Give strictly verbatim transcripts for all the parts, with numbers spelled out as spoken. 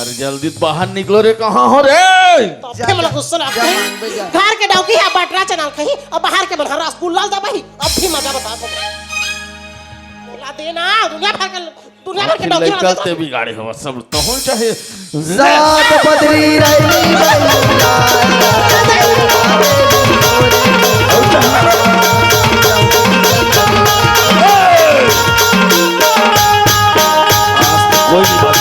अरे जल्दी बाहर निकलो रे, कहाँ हो रे? तो अब जा, फिर मोला जा, गुस्सा लगथे। जा, मांग बे, जा। घर के डौकी ह बटरा चना ल खाही, अब बाहर के मन ह रसगुल्ला ल दबाही। अब भी मजा बता को। मोला दे ना, दुनिया भर के, दुनिया भर के आखिर डौकी लइका मन ते बिगाड़े हो, सब तो हो चाहे। सात पदरी रही। कोई नहीं बात।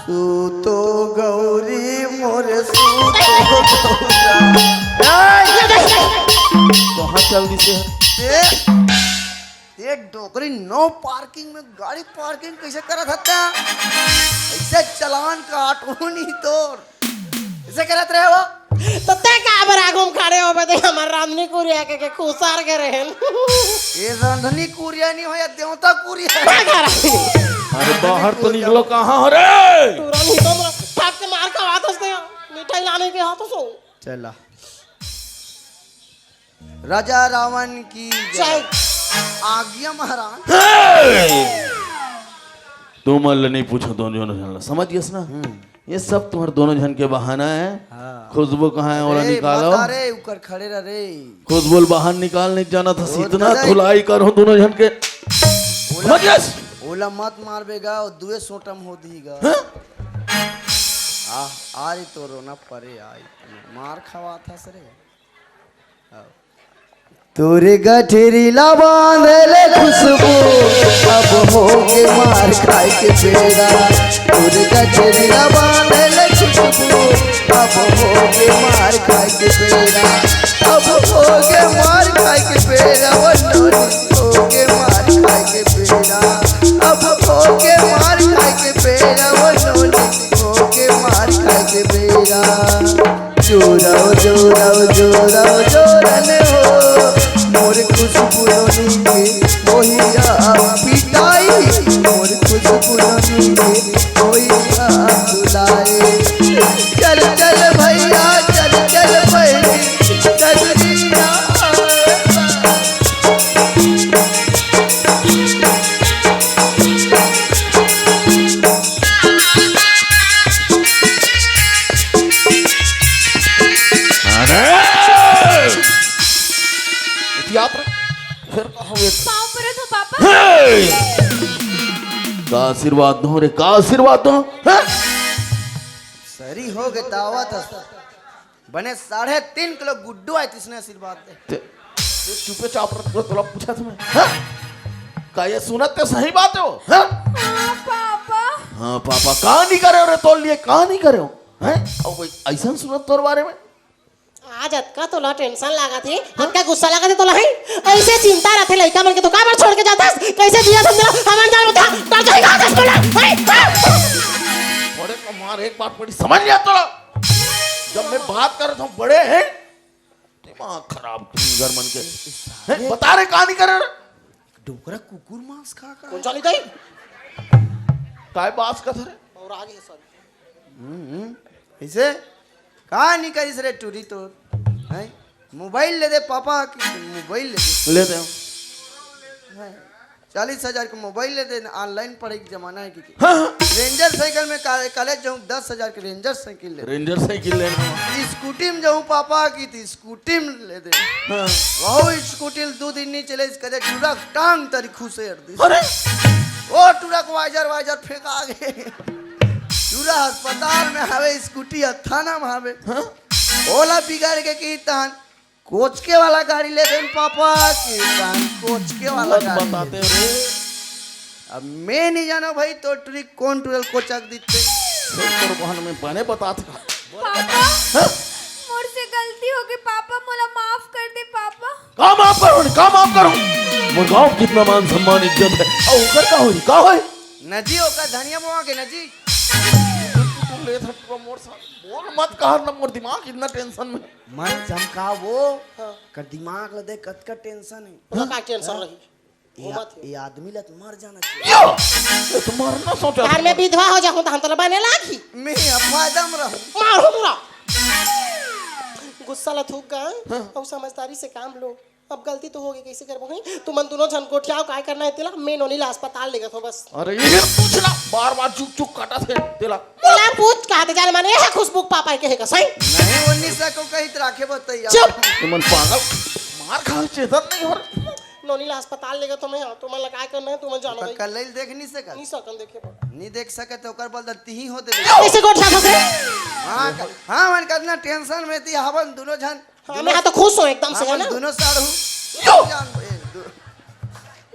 सूतो गौरी मोरे सूतो गौरा। कहाँ चल दिसे? ए, एक डोकरी, no parking में गाड़ी parking कैसे करत हत्या? ऐसे चलान काटो नहीं तोर। ऐसे करत रहे हो? तो ते का बर आगू में खड़े हो बे? ते हमर रांधनी कुरिया के, के खुसार के रहेन। ये रांधनी कुरिया नहीं हो या देवता कुरिया। अरे बाहर तो निकलो, कहाँ हो रे? तू रानी तो मोला फट के मार खवात हस ते, मिठाई लाने के हाथ सो। चला। राजा रावण की जय। जय। आज्ञा महाराज। हे! तुमन ल नहीं पूछो, दोनों झन ल, समझ गेस ना? हम्म। ये सब तुम्हर दोनों झन के बहाना है। हाँ। खुशबू कहाँ है, ओला अरे, निकालो। बता रे, उकर खड़े रह रे। खुशबू ल बाहर निकाल, नहीं जाना था, ओ इतना दादा। धुलाई करो दोनों झन के। ओला, समझ गेस? ओला मत मार बेगा, और दुए सोटम हो दीगा। हाँ? आ, आ रे तो रोना परे, आई। मार खवात हस रे। तोरे गठरी ला बांध ले खुशबू, अब होगे मार खाए के बेरा। तोरे गठरी ला बांध ले खुशबू, अब होगे मार खाए के बेरा। अब होगे मार खाए के बेरा, वो नोनी होगे मार खाए के बेरा। अब होगे मार खाए के बेरा, वो नोनी होगे मार खाए के बेरा। जोराओ, जोराओ, जोराओ, जोरन हो, मोर खुशबू नोनी के होइया पिटाई, मोर खुशबू नोनी के होइया दुलाई। चल, चल भैया, चल, चल बहिनी, सजनी ना। अरे! इतिहास रे, फिर कहाँ हुए? पाँव परत हो पापा। हे! का आशीर्वाद दो रे, का आशीर्वाद दो? हैं? सरी हो गए दावत। बने साढ़े तीन किलो गुड्डू आए, तिसने आशीर्वाद दे। ते, ते चुपे चाप रख, तोला पूछा तुम्हें, हाँ? का ये सुनत ते सही बात हो, हाँ? हाँ, पापा। हाँ, पापा, का नहीं करे हो रे, तोर लिए का नहीं करे हो, हैं? अब कोई ऐसा सुनत तोर बारे में? आज अतका तोला टेंशन लागत हे, हाँ? अतका गुस्सा लागत हे तोला, हैं? ऐसे चिंता रथे लइका मन के, तो काबर छोड़ के जाथस? कैसे जिया समझला? हमन जान बता, डर जाएगा, दस मिनट, हैं? हाँ? बड़े को मार, एक बात बड़ी समझ लिया तोला। जब मैं बात करत हूँ, बड़े हैं, दिमाग खराब तुम घर मन के। हैं? बता रे, कहानी करे रे? डोकरा कुकुर मांस खा का? कौन चाली दाई? काय बास का था रे? और आगे है सॉरी। हम्म, हम्म। ऐसे? कहानी करिस रे टूरी तो? हैं? मोबाइल ले दे पापा की, मोबाइल ले दे। ले दे। हैं? चालीस हजार के मोबाइल ले दे, online पढ़े के जमाना है कि, कि। हाँ, हाँ। रेंजर साइकिल में का-, कॉलेज जाऊँ, दस हजार के रेंजर साइकिल ले। रेंजर साइकिल लेना। स्कूटी में जाऊँ पापा की, तो स्कूटी में ले दे। हाँ। वहू स्कूटी में दो दिन नहीं चले, इस कदे टूरा टांग तरी खुसे हर दी। अरे! ओ टूरा को वाइजर, वाइजर फेंका आगे। टूरा अस्पताल में हवे, स्कूटी थाना में हवे। हाँ? ओला बिगाड़ के की तान कोचके वाला गाड़ी ले देन पापा, की तान कोचके वाला मत गाड़ी बताते ले। रे। अब मैं नहीं जाना भाई, तो ट्रिक कौन टूरल कोचक दिते। फिर तोर बहन में बने बतात का। पापा, हाँ? मोर से गलती हो गई पापा, मोला माफ कर दे पापा। का माफ करो, का माफ करो? मोर गांव कितना मान सम्मान इज्जत है। और ओकर का होई, का होई? नजी ओकर धनिया मुआ के नजी। तू, तू, तू ले था पूरा मोर साथ। बोल मत कहा ना, मोर दिमाग इतना टेंशन में। मत चमका वो। हाँ। कर दिमाग ल दे, कतका टेंशन है। ओला का टेंशन हाँ? रही? ये, ये आदमी ल त मर जाना चाहिए। यो! ये तो मरना सोचा घर में था। विधवा हो जाहूं त हम तोला बने लागी। मैं अफादम रहूं। मारूंगा। गुस्सा ला थूक गा, हाँ। अउ समझदारी से काम लो। अब गलती तो होगे, कैसे करबो हैं? तुमन दोनों झन गोठियाओ, काय करना है तेला? मैं नोनी ला अस्पताल लेगत हूँ बस। अरे ये पूछना, बार-बार चुक-चुक काटा थे तेला। आते जाने माने, "ए, खुशबू के पापा के हे का सही?" नहीं, वो निशा को कही त राखे बतैया। चुप। तुमन पागल, मार खा चेतन नहीं हो रहा। नोनी ला अस्पताल लेगे तो मैं, हाँ, तुमन ला काय करना है, तुमन जानो भाई। कल ले देख नहीं सकत। नहीं सकन देखे बा। नहीं देख सकत, ओकर बल दत्ती ही हो देबे। कैसे गोठ जात हस रे? हाँ, क-, हाँ, मन करना टेंशन में थी, हवन दोनों जन। हाँ, मैं हाँ तो खुश हूँ एकदम से, हाँ, है ना? दोनों साढ़ू। यो! जान, ए, दो-,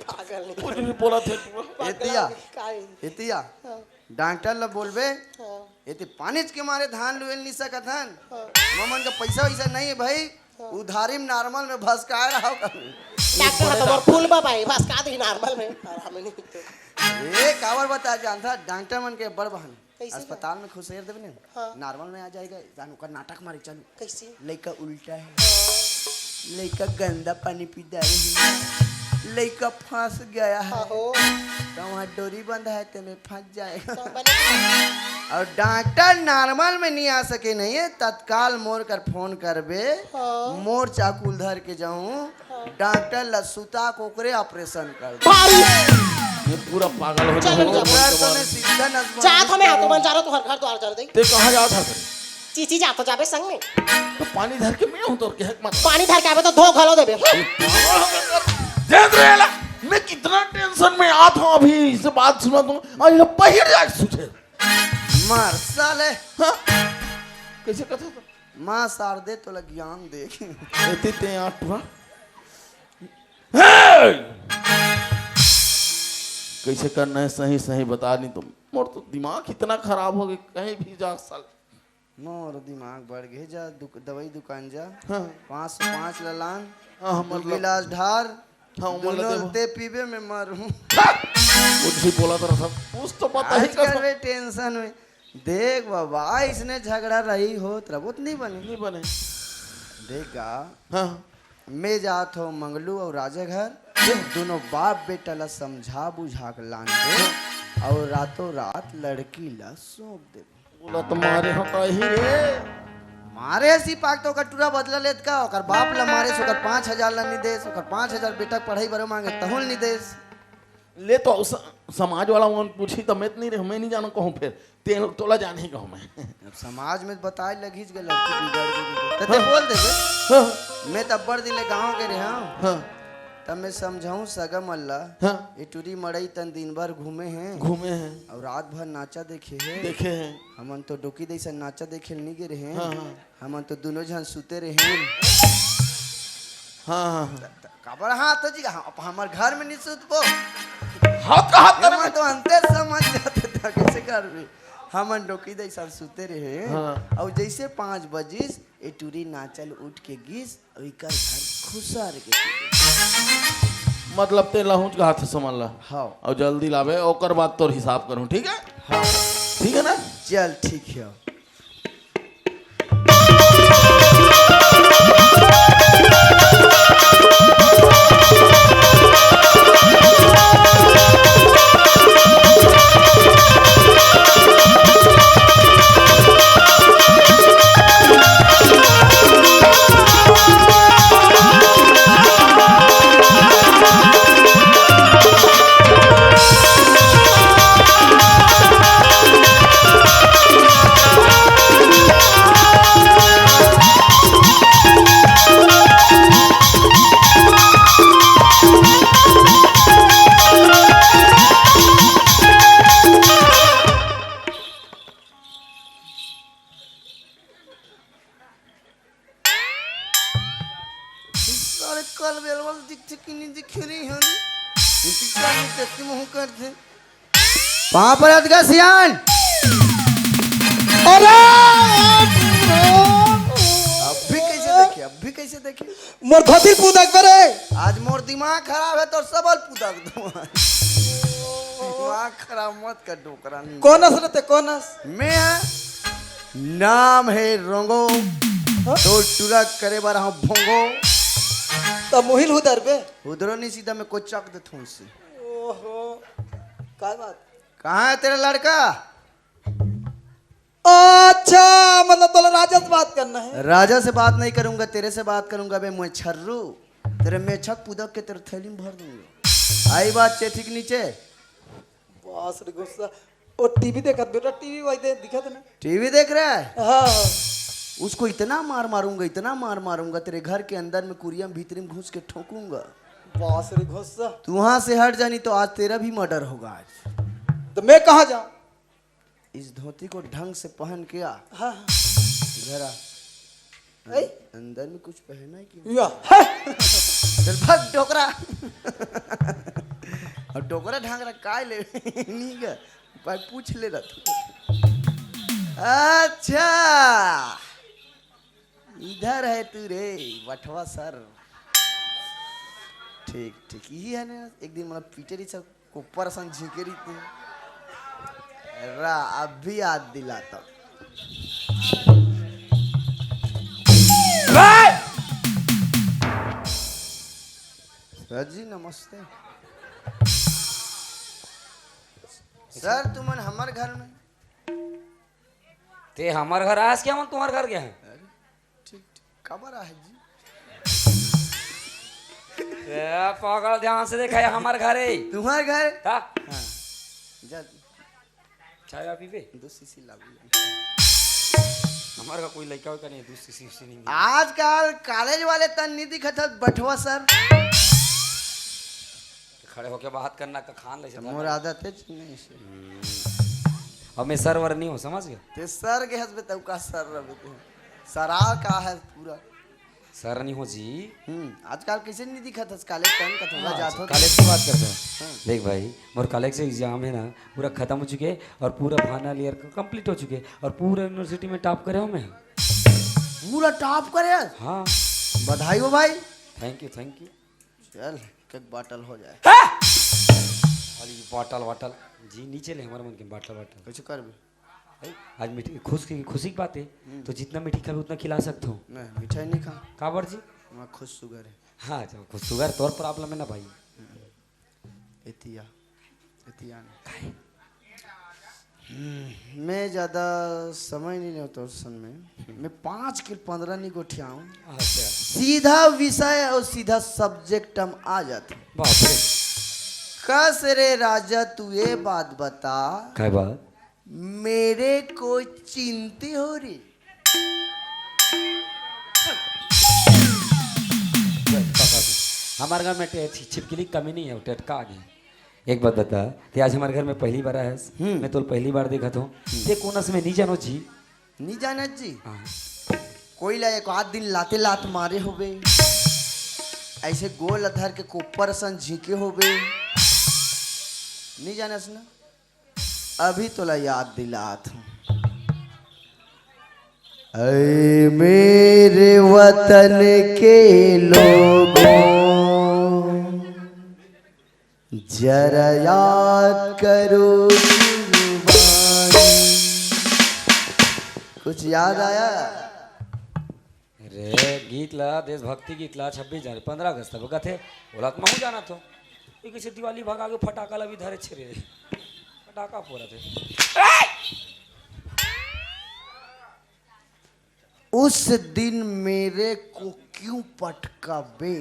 पागल नहीं। कुछ भी बोला थे तू। पागल एतिया। काहे? एतिया। हाँ। डॉक्टर ला बोलबे, हाँ। एती पानीच के मारे धान लुएल नहीं सकत हन। हाँ। ममन का पैसा वैसा नहीं है भाई, हाँ। उधारी में नॉर्मल में भसकाए रहो। डॉक्टर हा तो मोर फूल बा भाई, भसका दी नॉर्मल में। और हमें नहीं तो। ए, काबर बता जानता, डॉक्टर मन के बड़ बहन कैसे अस्पताल में खुसेर देबे ने, हाँ। नॉर्मल में आ जाएगा, जान ओकर नाटक मारे चालू। कैसे? लइका उल्टा है, लइका गंदा पानी पी डारे है, लइका फंस गया है। आहो। तो वहाँ डोरी बंधा है, तेमे फंस जाएगा। तो बने और डॉक्टर नॉर्मल में नहीं आ सके नहीं है, तत्काल मोर कर फोन करबे, हाँ। मोर चाकू ल धर के जाऊँ, हाँ। डॉक्टर ला सुता के ओकरे ऑपरेशन कर दे। भारी। ये पूरा पागल हो चल, गया। चल। डॉक्टर तो ने सीधा नस जात हमें हाथों मन जा रहा, तू हर घर द्वार जा रहा। ते कहाँ जात हस? चीची जात हो जाबे संग में। तो पानी धर के मैं हूँ तोर के हक मत। पानी धर के आबे तो धो घलो देबे। पागल हो गया। देख रहे ला, मैं कितना टेंशन में आत हूँ अभी, इसे बात सुना तुम। आज ये पहिर जाके सूझे। मार साले। हाँ? कैसे कथा तो? माँ शारदे तोला ज्ञान दे। एती ते आठ हुआ। हे! कैसे करना है सही सही बता नहीं तुम। मोर तो दिमाग इतना खराब हो गया, कहीं भी जा साल। मोर दिमाग बढ़ गए, जा दुक-, दवाई दुकान जा। हाँ। पाँच सौ पाँच ला लान। हाँ, हाँ, दू मतलब गिलास ढार। हाँ, उमर दोनों लगे वो। ते पीबे में मर हूँ। कुछ भी बोला तो रहा, कुछ तो पता ही आज कर। कर टेंशन में। देख बाबा, इसने झगड़ा रही होत रबो त नहीं बने। नहीं बने। देख गा, हाँ। मैं जात हो मंगलू और राजा घर, दोनों बाप बेटा ला समझा बुझा के लान दे और रातों रात लड़की ला सौंप दे। बोला तो मारे हटाई रे। मारे सी पाक तो ओकर टूरा बदला लेत का, ओकर बाप ला मारे से ओकर पाँच हजार ला नहीं देस, ओकर पाँच हजार बेटा के पढ़ाई बरो मांगे तहुल नहीं देस। ले तो स-, समाज वाला मन पूछी त मैं त नहीं रहे, मैं नहीं जानो कहूँ फिर। ते लोग तोला जान ही कहूँ मैं। अब समाज में बताए लगी ज लड़की बिगड़ गई। त ते हाँ। बोल देबे। हाँ। मैं त अब्बड़ दिन ले गाँव के रहे हूँ। हाँ। तब मैं समझाऊँ सगा मन ला। हाँ। ये टूरी मड़ई तन दिन भर घूमे हैं। घूमे हैं। और रात भर नाचा देखे हैं। देखे हैं। हमन तो डोकी दइसन नाचा देखे ल नहीं गे रहे हैं। हाँ, हाँ। हमन तो दोनों झन सुते रहे। हाँ, हाँ, हाँ। त-, त-, काबर हाँ तो जी, हाँ, अब हमर घर में नहीं सुतबो। हाथ का हाथ करे हमन में। तो अंतर समझ जाते था, कैसे करबे? हमन डोकी दइसन सुते रहे। हाँ। और जैसे पाँच बजिस, ए टूरी नाचल उठ के गिस, और इकर घर खुसर के। मतलब ते लहुच का हाथ समझ ला। हाँ। और जल्दी लावे, ओकर बाद तोर हिसाब करूँ, ठीक है? हाँ। ठीक है ना? चल, ठीक है। सारे कल बेलवल दिख के नहीं दिख रही है। इनकी क्या नहीं करती मुँह कर दे। पाँव परत गा सियान। अरे! अब भी कैसे देखे, अब भी कैसे देखे? मोर धोती पूदक बरे। आज मोर दिमाग खराब है, तोर सबल पूदक दूँ। दिमाग खराब मत कर, डोकरा नहीं। कौन अस रहते, कौन अस? मैं है। नाम है रोंगो। हाँ? तो टूरा करे बर हाँ भोंगो। तो मुहिल हुदर बे। हुदरो नहीं, सीधा मैं कोचक दे थोंसी। ओहो, का बात? कहाँ है तेरा लड़का? अच्छा, मतलब तोला राजा से बात करना है? राजा से बात नहीं करूंगा, तेरे से बात करूंगा बे, मैं छर्रू। तेरे मेछक पुदक के तेरे थैली में भर दूंगा। आई बात चेथी के नीचे। बास रे गुस्सा। वो टीवी देखत बेटा, टीवी वही दे, दिखत ना। टीवी देख रहा है? हाँ। उसको इतना मार मारूंगा, इतना मार मारूंगा, तेरे घर के अंदर में, कुरिया में, भीतरी में घुस के ठोकूंगा। बास रे घुस। तू वहां से हट जानी तो आज तेरा भी मर्डर होगा आज। तो मैं कहाँ जाऊं? इस धोती को ढंग से पहन के आ। हाँ, हाँ। इधर आ। ऐ? अंदर में कुछ पहना है कि नहीं? या। चल भाग डोकरा। अब डोकरा ढांग रहा, काय ले? नहीं गा। भाई पूछ ले रहा तू। अच्छा, इधर है तू रे, बठवा सर। ठीक, ठीक, यही है ना। एक दिन मतलब पीटे रही सब, ऊपर सन झींके रही थी। रा, अब भी याद दिलाता। सर जी, नमस्ते। सर, तुमन हमर घर में। ते हमर घर आस क्या, मन तुम्हार घर गया है? अरे, ठीक, ठीक। काबर आहे जी? ए, पकड़, ध्यान से देखा, ये हमर घर है। तुम्हार घर? का? हाँ। जा। चाय पीबे? दो सीसी लाबू। हमर का कोई लइका वइका नहीं, दो सीसी उसी नहीं। आजकल कॉलेज वाले तन नहीं दिखत हस, बठवा सर। खड़े होके बात करना का खान ले से तो मोर आदत है नहीं से। अब मैं सर वर नहीं हूँ, समझ गए? ते सर के हंस बताऊ का सर रह बताऊ। सरार का है पूरा। सर नहीं हो जी। हम्म, आजकल कैसे नहीं दिखत हस, कॉलेज तन का थोड़ा हाँ, जात हो। कॉलेज की बात करते हैं। हाँ। देख भाई, मोर कॉलेज से एग्जाम है ना, पूरा खत्म हो चुके और पूरा फाइनल ईयर कंप्लीट हो चुके और पूरा यूनिवर्सिटी में टॉप करे हूँ मैं। पूरा टॉप करे हस? हाँ। बधाई हो भाई। Thank you, thank you. चल, एक बाटल हो जाए। हाँ? अरे बाटल वाटल जी, नीचे ले हमारे मन के बाटल वाटल। कैसे करबे? भाई, आज मीठी खुश की, खुशी की बात है, हम्म। तो जितना मीठी खाबे उतना खिला सकते हो। मैं मिठाई नहीं खा। काबर जी? मैं खुद शुगर है। हाँ, अच्छा, खुद शुगर तोर प्रॉब्लम है ना भाई। एतिया, एतिया नहीं। काहे? हम्म, मैं ज्यादा समय नहीं लेता उस समय। मैं पाँच के पन्द्रह नहीं गोठियाऊं। अच्छा। सीधा विषय और सीधा सब्जेक्ट हम आ जाते हैं। बाप रे। कस रे राजा, तू ये बात बता। काय बात? मेरे को चिंते हो रे। हमारे घर में टे-, छि-, छिपकली की कमी नहीं है, वो टटका आ गई। एक बात बता, ते आज हमारे घर में पहली बार आया है, हम्म। मैं तो पहली बार देखा था। हम्म। ते कौन से मैं नहीं जानो जी? नहीं जाना जी? हाँ। कोई ला एक आध दिन लाते लात मारे होबे, ऐसे गोल धर के कोपर सन झींके होबे, नहीं जाना ना? अभी तोला याद दिलात हूँ। ऐ मेरे वतन के लोगों, जरा याद करो कुर्बानी। कुछ याद आया? अरे, गीत ला, देशभक्ति गीत ला, छब्बीस जनवरी, पन्द्रह अगस्त अब कथे, ओला तो महूं जानत हो। ये कैसे दिवाली भगा के फटाका ला भी धरे छे रे। फटाका फोड़त हे। उस दिन मेरे को क्यों पटका बे?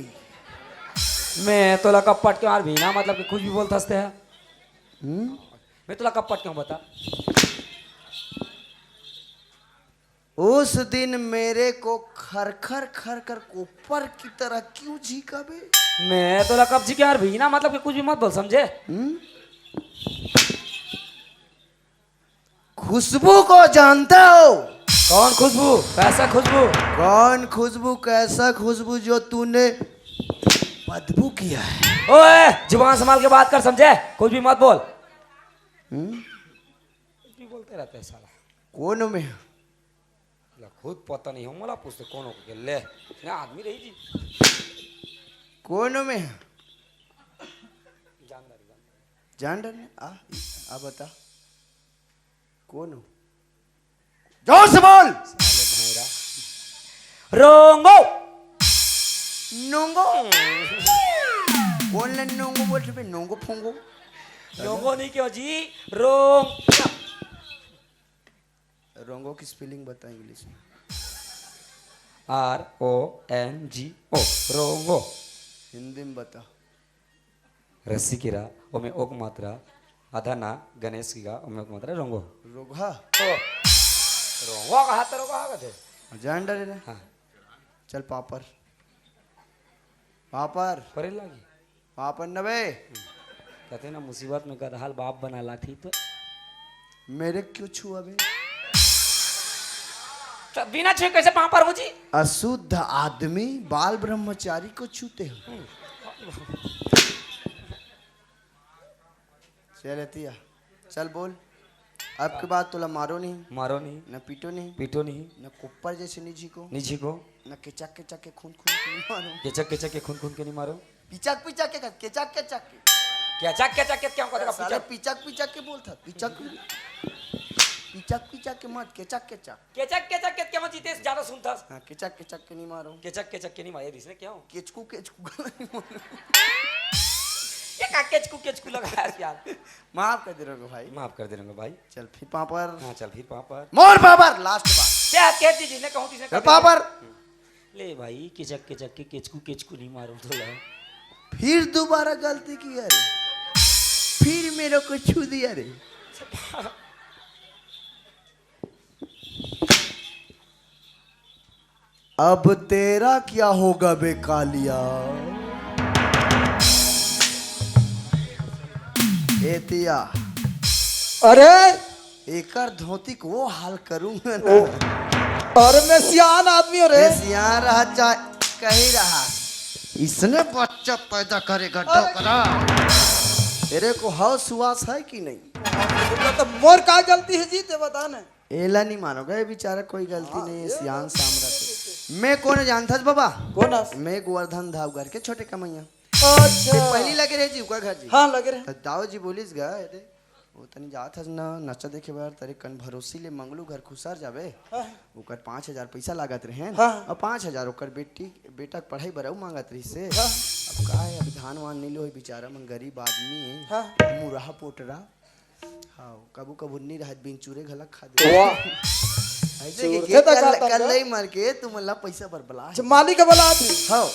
मैं तोला कब पटके हंव भी ना, मतलब कि कुछ भी बोलत हस ते। हम्म? मैं तोला कब पटके हंव बता? उस दिन मेरे को खर खर खर खर कोपर की तरह क्यों झींका बे? मैं तोला कब झींके हंव भी ना, मतलब कि कुछ भी मत बोल, समझे? हम्म? खुशबू को जानते हो? कौन खुशबू? कैसा खुशबू? कौन खुशबू, कैसा खुशबू जो तूने बदबू किया है? ओए, जुबान संभाल के बात कर, समझे? कुछ भी मत बोल। हम्म? कुछ भी बोलते रहते हैं साला। कौन में? ला खुद पता नहीं हो, मोला पूछते कौन हो के ले। ना आदमी रही जी। कौन में? जानदारी, जानदारी। जान डर में? आ, आ बता। कौन हो? जोर से बोल। साले भैरा। रोंगो। नोंगो। कौन ले नोंगो बोल रहे? नोंगो फोंगो। नोंगो नहीं क्यों जी? रोंग। रोंगो की स्पेलिंग बता इंग्लिश में। R O N G O, रोंगो। हिंदी में बता। रस्सी की रा, ओमे ओक मात्रा, आधा ना गणेश की गा, ओमे मतलब रोंगो। रोगहा? तो रोंगो का हाथ रोंगो हा कथे। जान डरे ना। हाँ। चल पापड़। पापड़। परे लागी। पापड़ न बे। कहते ना मुसीबत में गदहाल बाप बना लाथी तो। मेरे क्यों छुआ बे? तो बिना छुए कैसे पापड़ हो जी? अशुद्ध आदमी बाल ब्रह्मचारी को छूते हो। चल एतिया, चल बोल। अब के बाद तोला मारो नहीं, मारो नहीं, न पीटो नहीं, पीटो नहीं, न कुप्पर जैसे निझी को, निझी को, न केचक केचक के खून खून के नहीं मारो। केचक केचक के खून खून के नहीं मारो। पिचक पिचक के, केचक केचक के। केचक केचक के क्या होता है? साले पिचक। पिचक पिचक के बोलता, पिचक। पिचक पिचक के मत, केचक केचक। केचक केचक के क्या हो जीतेश, ज्यादा सुनता। हाँ, केचक केचक के नहीं मारो। केचक केचक के नहीं मारे, इसने क्या हो? केचकू केचकू का नहीं मारो। ये का केचकू केचकू लगा है यार। माफ कर दे रंगो भाई। माफ कर दे रंगो भाई। चल फिर पापड़। हाँ, चल फिर पापड़। मोर पापड़, लास्ट बार। क्या कह दीजिए, ने कहूँ तीसरे चल पापड़। ले भाई, किचक किचक के केचकू केचकू नहीं मारो तो ला। फिर दोबारा गलती किया रे, फिर मेरे को छू दिया रे। अब तेरा क्या होगा बे कालिया? एतिया। अरे, एकर धोती को वो हाल करूंगा ना। अरे, मैं सियान आदमी हूँ रे। ए, सियान रहा चाहे कहीं रहा, इसने बच्चा पैदा करेगा अरे। डोकरा। तेरे को हौस हुआस है कि नहीं? तो मोर का गलती है जी, ते बता ना। एला नहीं मानोगा, ये बेचारा कोई गलती हाँ, नहीं है, ये सियान तो सामरा से। मैं कौन जानथस बाबा? कौन हस? मैं गोवर्धन धाव घर के छोटे कमैया। अच्छा। ते पहली लगे रहे जी, ओकर घर जी। हाँ, लगे रहे। तो दाऊ जी बोलिस गा, "अरे, वो तनी जात हस ना, नचा देखे बर, तरे कन भरोसी ले मंगलू घर खुसर जाबे।" हाँ। ओकर पाँच हजार पैसा लागत रहे। हाँ। और पाँच हजार ओकर बेटी, बेटा के पढ़ाई बर अउ मांगत रहिस से। हाँ। अब का है, अब धान वान नहीं लो, बेचारा मन गरीब आदमी है। हाँ। मुरहा पोटरा। हाँ, कभू कभू नहीं रहत, बिन चूरे घलक खा दे। वाह। ऐसे चूर के, के के तक कल, आता कल था। नहीं मर के, तुम ला पैसा बर बला अच्छा, है। मालिक बला थे। हाँ।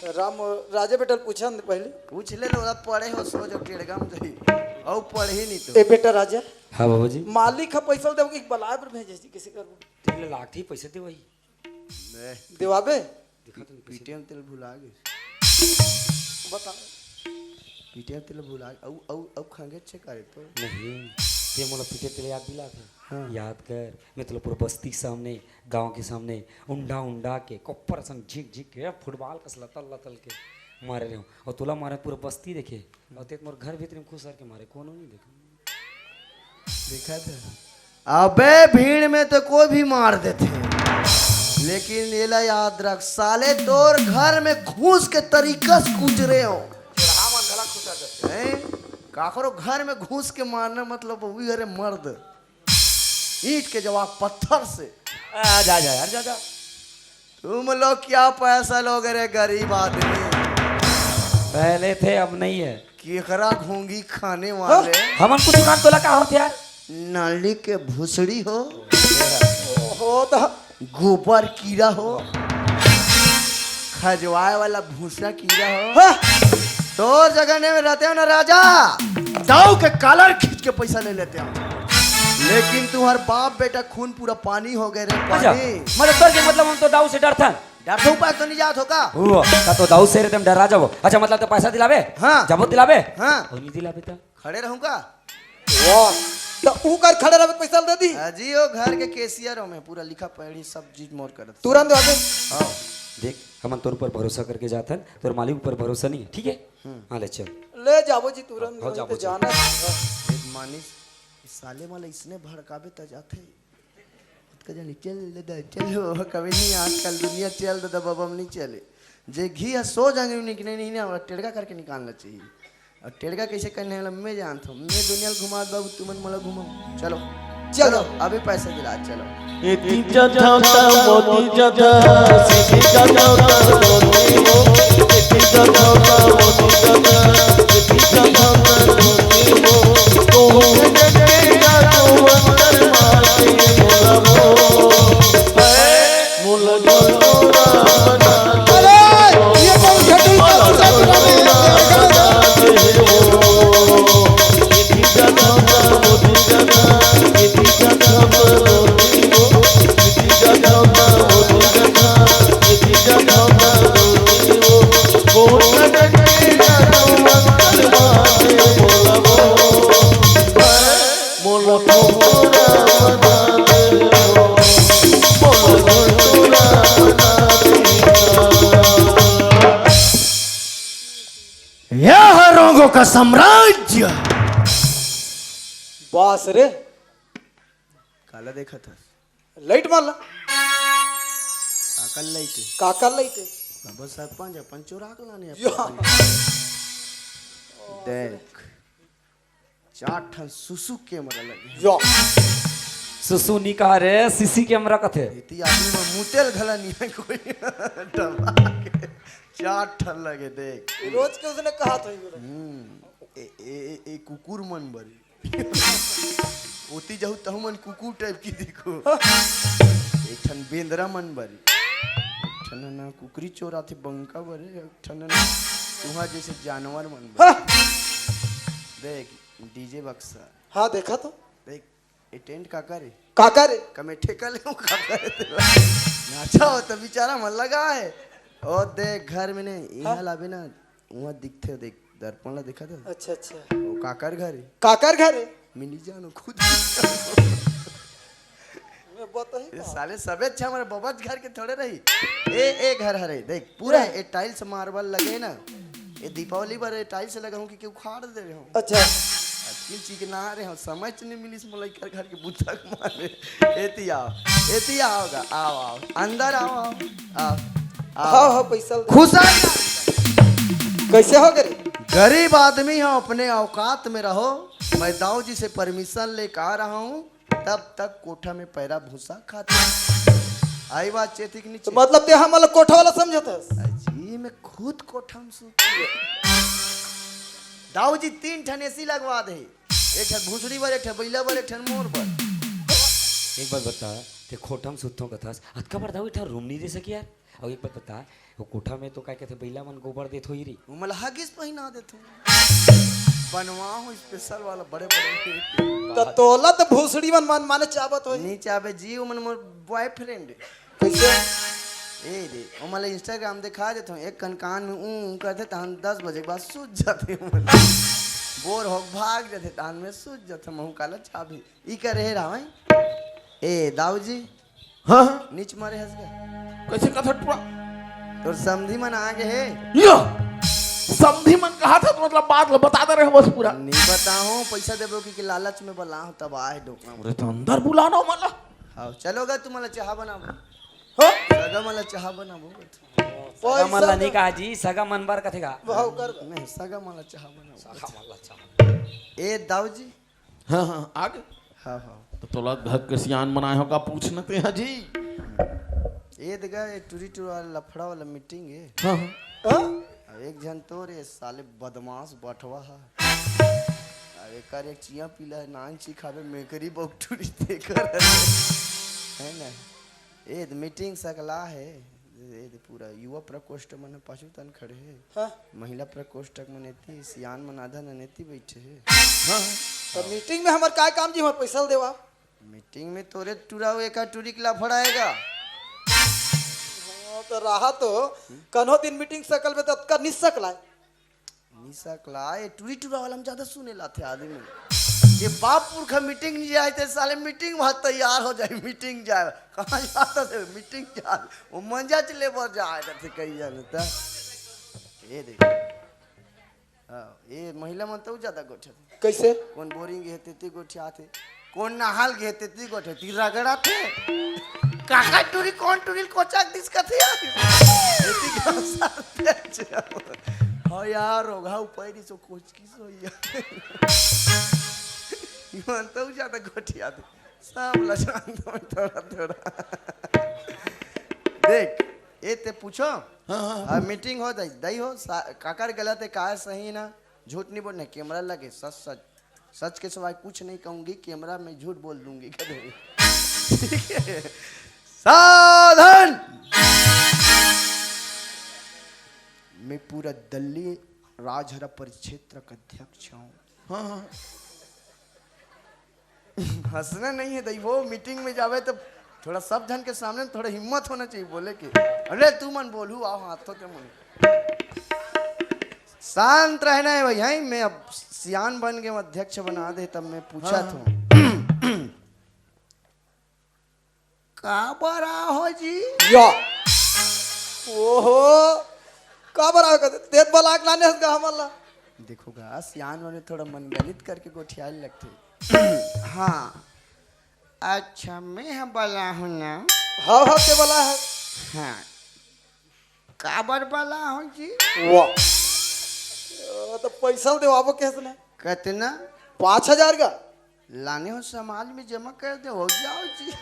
राम, राजे बेटा पूछन पहले। पूछ ले, ओला पढ़े हो, सो जो टेड़गा में जाई। औ पढ़े नहीं तो। ए बेटा राजा। हाँ बाबूजी। मालिक ह पैसा देव कि बलाए पर भेजे जी, किसी कर। तेरे लाठी पैसे दे वही। ले। देवाबे? देखा तो पीटे में तेल भुला गए। बता। पीटे में तेल भुला गए। औ, औ, औ खांगे छे करे तो। नहीं, ये मोला पीटे तेल याद दिला था। हाँ। याद कर, मैं तोला पूरा बस्ती के सामने, गांव के सामने, उंडा उंडा के, कोप्पर सन झिक झिक के, फुटबॉल कस लतल लतल के मारे रहे हूँ। और तोला मारे पूरा बस्ती देखे, और ते मोर घर भीतर में खुसर के मारे, कोनो नहीं देखा। देखा था? अबे भीड़ में तो कोई भी मार देते, लेकिन एला याद रख साले, तोर घर में घुस के तरीका से कुचरे हो। चोरहा मन घला खुसर देते। हैं? काकरो घर में घुस के मारना मतलब वही घरे मर्द। ईंट के जवाब पत्थर से। आ, जा, जा यार, जा, जा। तुम लोग क्या पैसा लोगे रे गरीब आदमी? पहले थे, अब नहीं है। केकरा घोंगी खाने वाले। हमन कुछ काम तोला का होत यार? नाली के भूसड़ी हो। हो तो। गोबर कीड़ा हो। खजवाए वाला भूसा कीड़ा हो। हाँ। तोर जगह ने में रहते हो ना राजा, दाऊ के कालर खींच के पैसा ले लेते हो। लेकिन तुम्हार बाप बेटा खून पूरा पानी हो गए रे अच्छा, पानी। मतलब तोर के मतलब हम तो दाऊ से डरथन। डरथो उपाय तो नहीं जात हो का? हुआ, का तो दाऊ से रे तुम डरा जाबो। अच्छा, मतलब तो पैसा दिलाबे? हाँ। जाबो दिलाबे? हाँ। और नहीं दिलाबे तो? खड़े रहूंगा। वाह, तो ऊ कर खड़े रहबे, पैसा दे दी। अजी, ओ घर के कैशियर हो मैं, पूरा लिखा पढ़ी सब चीज मोर करत। तुरंत आ गए। हाँ। देख, हमन तोर ऊपर भरोसा करके जाथन, तोर मालिक ऊपर भरोसा नहीं है, ठीक है? हम्म। हाँ, ले चल। ले जाबो जी, तुरंत हाँ, वहीं जाबो पे जी। जाना है। एक मानिस, इस साले वाला इसने भड़काबे त जाथे। खुद का जाने, चल दादा, चलो, कभी नहीं, आजकल दुनिया चल दादा, बाबा हम नहीं चले। जे घी है सो जाएंगे, निकले नहीं ना, टेड़का करके निकालना चाहिए। और टेड़का कैसे करने वाला मैं जानता हूँ, मैं दुनिया घुमा बाबू, तुमन मोला घुमाओ। चलो, चलो। चलो, अभी पैसा दिला, चलो। एती जथौता मोती जथा, सीधी जथौता मोती हो। एती जथौता मोती जथा, सीधी जथौता मोती हो। कहूँ जगेगा तो मंत्र मार के बोलावो। है मोला जथौता। अरे, ये कौन घटुल का दूसरा चुनाव है? एती साम्राज्य। बास रे। काला देखत हस? लाइट मार ला। काकर लाइट हे? काकर लाइट हे? बाबा सरपंच अपन चोरा के लाने यो। अपन। देख, चार ठन सुसु कैमरा लगे हे। यो। सुसु नी कहा रे, सीसी कैमरा कथे। इति आदमी में मुतेल घला नहीं है कोई। डबा के चार ठन लगे देख। रोज के उसने कहा था ये। हम्म। ए, ए, ए, ए कुकुर मन बरी। ओती जाहू तहू मन कुकुर टाइप के देखो। एक ठन बेंदरा मन बरी, एक ठन ना कुकरी चोर आथे बंका बरे, एक ठन ना तुहा जैसे जानवर मन बरी। हाँ। देख, डीजे बक्सा। हाँ, देखा तो। देख, ए टेंट काकर हे? काकर हे? कमे ठेका ले हूँ काकर हे तेला। नाचा हो तो बेचारा मन लगा हे। ओ देख, घर में नहीं, इहाँ हाँ। लाबे ना, उहाँ दिखथे, देख, दर्पण ला देखत हस? अच्छा, अच्छा। वो काकर घर हे? काकर घर हे? मैं नहीं जानों, खुद नहीं जानों। मैं बताही ये का? साले सबे अच्छा हमारे बबच घर के थोड़े रही। ए, ए घर हरे, देख, पूरा हाँ। ए टाइल्स मार्बल लगे ना, ए दीपावली बर ए टाइल्स लगा हूँ कि, कि उखाड़ दे रहे हो। अच्छा। अतकिन चिकना रहे हो, समझ नहीं मिलिस मोला एकर घर के बुता के मारे। एती आओ, एती आओ गा, आओ, आओ, अंदर आओ, आओ, आओ, आओ। हाँ, हाँ, पैसा दे। खुश आ जा। कैसे हो गए? गरीब आदमी हो, अपने औकात में रहो। मैं दाऊ जी से परमिशन लेके आ रहा हूँ, तब तक कोठा में पैरा भूसा खाते। आई बात चेती के तो नीचे। मतलब ते हमन ला कोठा वाला समझत हस? अजी, मैं खुद कोठा में सूती। दाऊ जी तीन ठन एसी लगवा दे, एक ठन भूसड़ी बर, एक ठन बइला बर, एक ठन मोर बर। एक बात बता, ते कोठा में सुतथों कथस, अतका बड़ दाऊ एक ठन रूम नहीं दे सकी यार? अउ एक बात बता, वो कोठा में तो का कहते बइला मन गोबर देत होही रे? वो मला हगिस पहिना देत हो। बनवा हो स्पेशल वाला बड़े बड़े। तो तोला तो भूसड़ी मन मन माने चाबत होही। नहीं चाबे जी, वो मन मोर बॉयफ्रेंड। कैसे? ए रे, वो मला इंस्टाग्राम दिखा देत हो, एक कन कान में ऊं ऊं करथे, तहन दस बजे के बाद सूत जाथे मन। बोर हो भाग जाथे, तहन में सूत जाथे, महू काला चाबे। ई करे हे रावण? ए दाऊ जी, हाँ, हाँ। नीच मारे हस गा। कैसे कथट पूरा? तोर समधी मन आ गे हे। यो, समधी मन कहा था तो मतलब बात ला बता दे रहे हो बस पूरा। नहीं बताओ, पैसा देबो कि, कि लालच में बला तब आए डोकरा। अरे तो अंदर बुलाना मला। हाँ, चलो गा, तुमला चाहा बनाबो। हाँ? सगा मला चाहा बनाबो। सगा मन ला नहीं कहा जी, सगा मन बर कथे गा। भाव कर। नहीं, सगा मला चाहा बनाबो। सगा मन ला चाहा। ए दाऊ जी, हाँ, हाँ, आगे। हाँ, हाँ। तो तोला घर के सियान बनाए हो का पूछना ते हा जी? ए देखा, ये टूरी टूरा वाला लफड़ा वाला मीटिंग है। हाँ, हाँ। हाँ? अब एक जन तो रे साले बदमाश बठवा हा। अब एकर एक चिया पीला है, नान ची खाबे मेकरी बकटूरी ते कर। है ना? ए, त मीटिंग सकला हे। ए, त पूरा युवा प्रकोष्ठ मन पाछू तन खड़े हे। हाँ। महिला प्रकोष्ठ मन एती, सियान मन आधा नन एती बैठे हे। हाँ। त मीटिंग में हमर काय काम जी, हमर पैसा ल देवा। मीटिंग में तोरे टूरा एका टूरी के लफड़ा हे गा। हाँ, त रहा तो, कन्हो दिन मीटिंग सकल में त अतका नि सकलाय। नि सकलाय, टूरी टूरा वाला में ज्यादा सुने लाथे आदमी। ये बाप पुरखा मीटिंग नहीं जाए, ते साले मीटिंग वहाँ तैयार हो जाए, मीटिंग जाए। कहाँ जाता थे मीटिंग जाए? वो मंजा चले बर जाए, जाते कई जाने ता। ये देख। हाँ, ये महिला मन तो ज्यादा गोठे। कैसे? कोन बोरिंग गे हे, तेती गोठियाथे। कोन नहाल गे हे, तेती गोठे, ती रगड़ाथे। काका टूरी, कोन टूरी ल कोचक दिस कथे यार? तेती घसाथे। हाँ यार, रोगहा उपाय नहीं सो कोच की सोइया। इमन तो ज्यादा गोठियाथे। सब लजान तो थोड़ा, थोड़ा। देख, ए ते पूछो। हाँ, हाँ, हाँ। मीटिंग हो दई, दई हो, सा-, काकर गलत है, का सही ना? झूठ नहीं बोलना, कैमरा लगे, सच सच, सच के सिवाय कुछ नहीं कहूंगी, कैमरा में झूठ बोल दूंगी कभी। ठीक है? साधन! मैं पूरा दल्ली राजहरा परिक्षेत्र का अध्यक्ष हूँ। हाँ, हाँ। हंसना नहीं है दई, वो मीटिंग में जावे तो थोड़ा सब जन के सामने थोड़ा हिम्मत होना चाहिए बोले के। अरे तू मन बोलू, आओ हाथों के मन। शांत रहना है भाई, हैं? मैं अब सियान बन के अध्यक्ष बना दे, तब मैं पूछा हाँ। था। काबर आहो जी? या। ओहो, काबर आहो कथे? तेत बलाक लाने हस गा हमन ला। देखो गा, सियान मन थोड़ा मनगलित करके गोठियाए लगथे। हाँ, अच्छा, मैं ह बलाहूँ ना। हाँ, हाँ, के बलाहस? हाँ, काबर बलाहूँ जी? वाह, तो पैसा ल देवाबो कहेस ना? कतना? पाँच हजार का। लाने हो समाज में जमा कर दे, हो जाओ जी।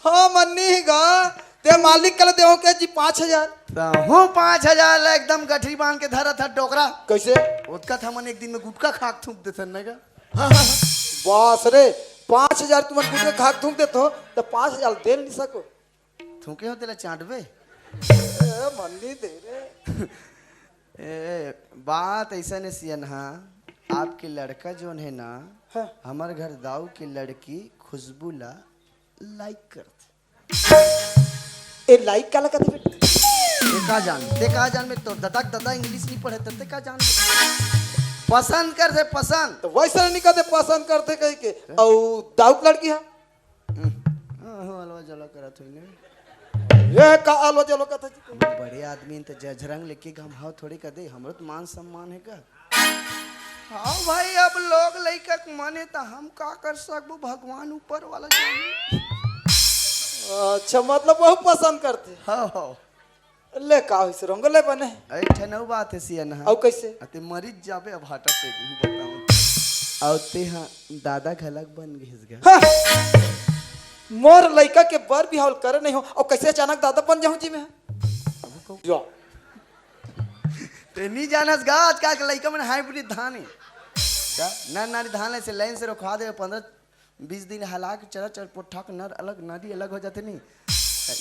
हाँ, मन्नी ही गा, ते मालिक कल देहो के जी पाँच हजार। तहूँ पाँच हजार ला एकदम गठरी बांध के धरा था डोकरा। कैसे? ओतका था मन एक दिन में गुटखा खाक थूक देथन ना गा। हाँ, हाँ, हाँ। बस रे, पाँच हजार तुमन गुटखा खाक थूक देथो, तो पाँच हजार दे नहीं सको। थूके हो तेला चाटबे। ए, मन्नी दे रे। ए, बात ऐसा ने सियन हा, आपके लड़का जोन है ना, हाँ। हमर घर दाऊ के लड़की खुशबू ला like करथे। ए, like काला कथे बेटा? ते का जान, ते का जान, मैं तो ददा ददा English नहीं पढ़े, ते का जान? पसंद करथे, पसंद। तो वैसा नहीं कहते पसंद करथे कही के। अउ दाऊ के लड़की है? हम्म। हाँ, हाँ, अलवा जला करत होई ने। ये का अलवा जला करत जी? हम बड़े आदमी हैं, तो जजरंग लेके घम हाव थोड़ी कर दे, हमरो तो मान सम्मान है का? हाँ भाई, अब लोग लइका के मन है, तो हम का कर सकबो, भगवान ऊपर वाला जाने। अच्छा, मतलब वहू पसंद करथे? हाँ, हाँ। ले, का होइस, रंगो ले बने। अरे, ठन अउ बात है सियन हा। अउ कैसे? अते मरिच जाबे, अब हाटा पे नहीं बताऊँ। अउ ते हा दादा घलक बन गइस गा। हाँ। मोर लइका के बर बिहाव ल करे नहीं हो, अउ कैसे अचानक दादा बन जाहूँ जी मैं? अब को- यो। ते नहीं जानस गा, आजकल के लइका मन hybrid धान है। का? नर नारी धान ऐसे लाइन से रोखवा दे, पन्द्रह बीस दिन हला के चला चल, पोट्ठा के नर अलग, नारी अलग हो जाथे नहीं।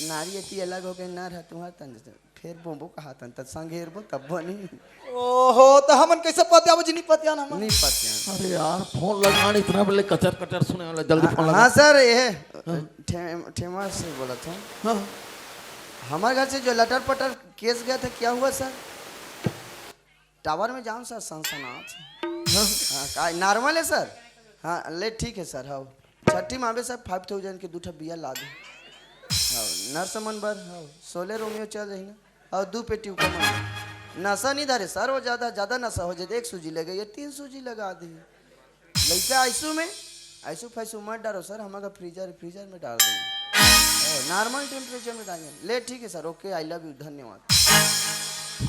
नारी एती अलग हो गए, नर ह तुम्हार तन से। फेर बोबो कहा तन, त संग हेरबो तब बनी। ओहो, त हमन कैसे पतियाबो जी, नहीं पतियान हमन। नहीं पतियान। अरे यार, फोन लगान इतना बले कचर कचर सुने वाला, जल्दी फोन लगा। हाँ सर, ये हाँ। ठे-, ठेमा से बोला था। हाँ। हमारे घर से जो लटर पटर केस गया था, क्या हुआ सर? टावर में जाओ सर, सनसनात। हाँ। हाँ, का normal है सर? हाँ, ले ठीक है सर, हाँ। छठी में आबे सर, five thousand के दू ठा बिया ला दे। हाँ, नर्स मन बर, हाँ, शोले रोमियो चल रही ना। और दू पेटी ऊपर मन। नशा नहीं धरे सर, वो ज्यादा, ज्यादा नशा हो जाए, एक सूजी लगे, ये तीन सूजी लगा दे। लइका आइसू में, आइसू फाइसू मत डालो सर, हमारा freezer, freezer में डाल देंगे। हाँ, normal temperature में डालेंगे। ले ठीक है sir, OK, I love you, धन्यवाद।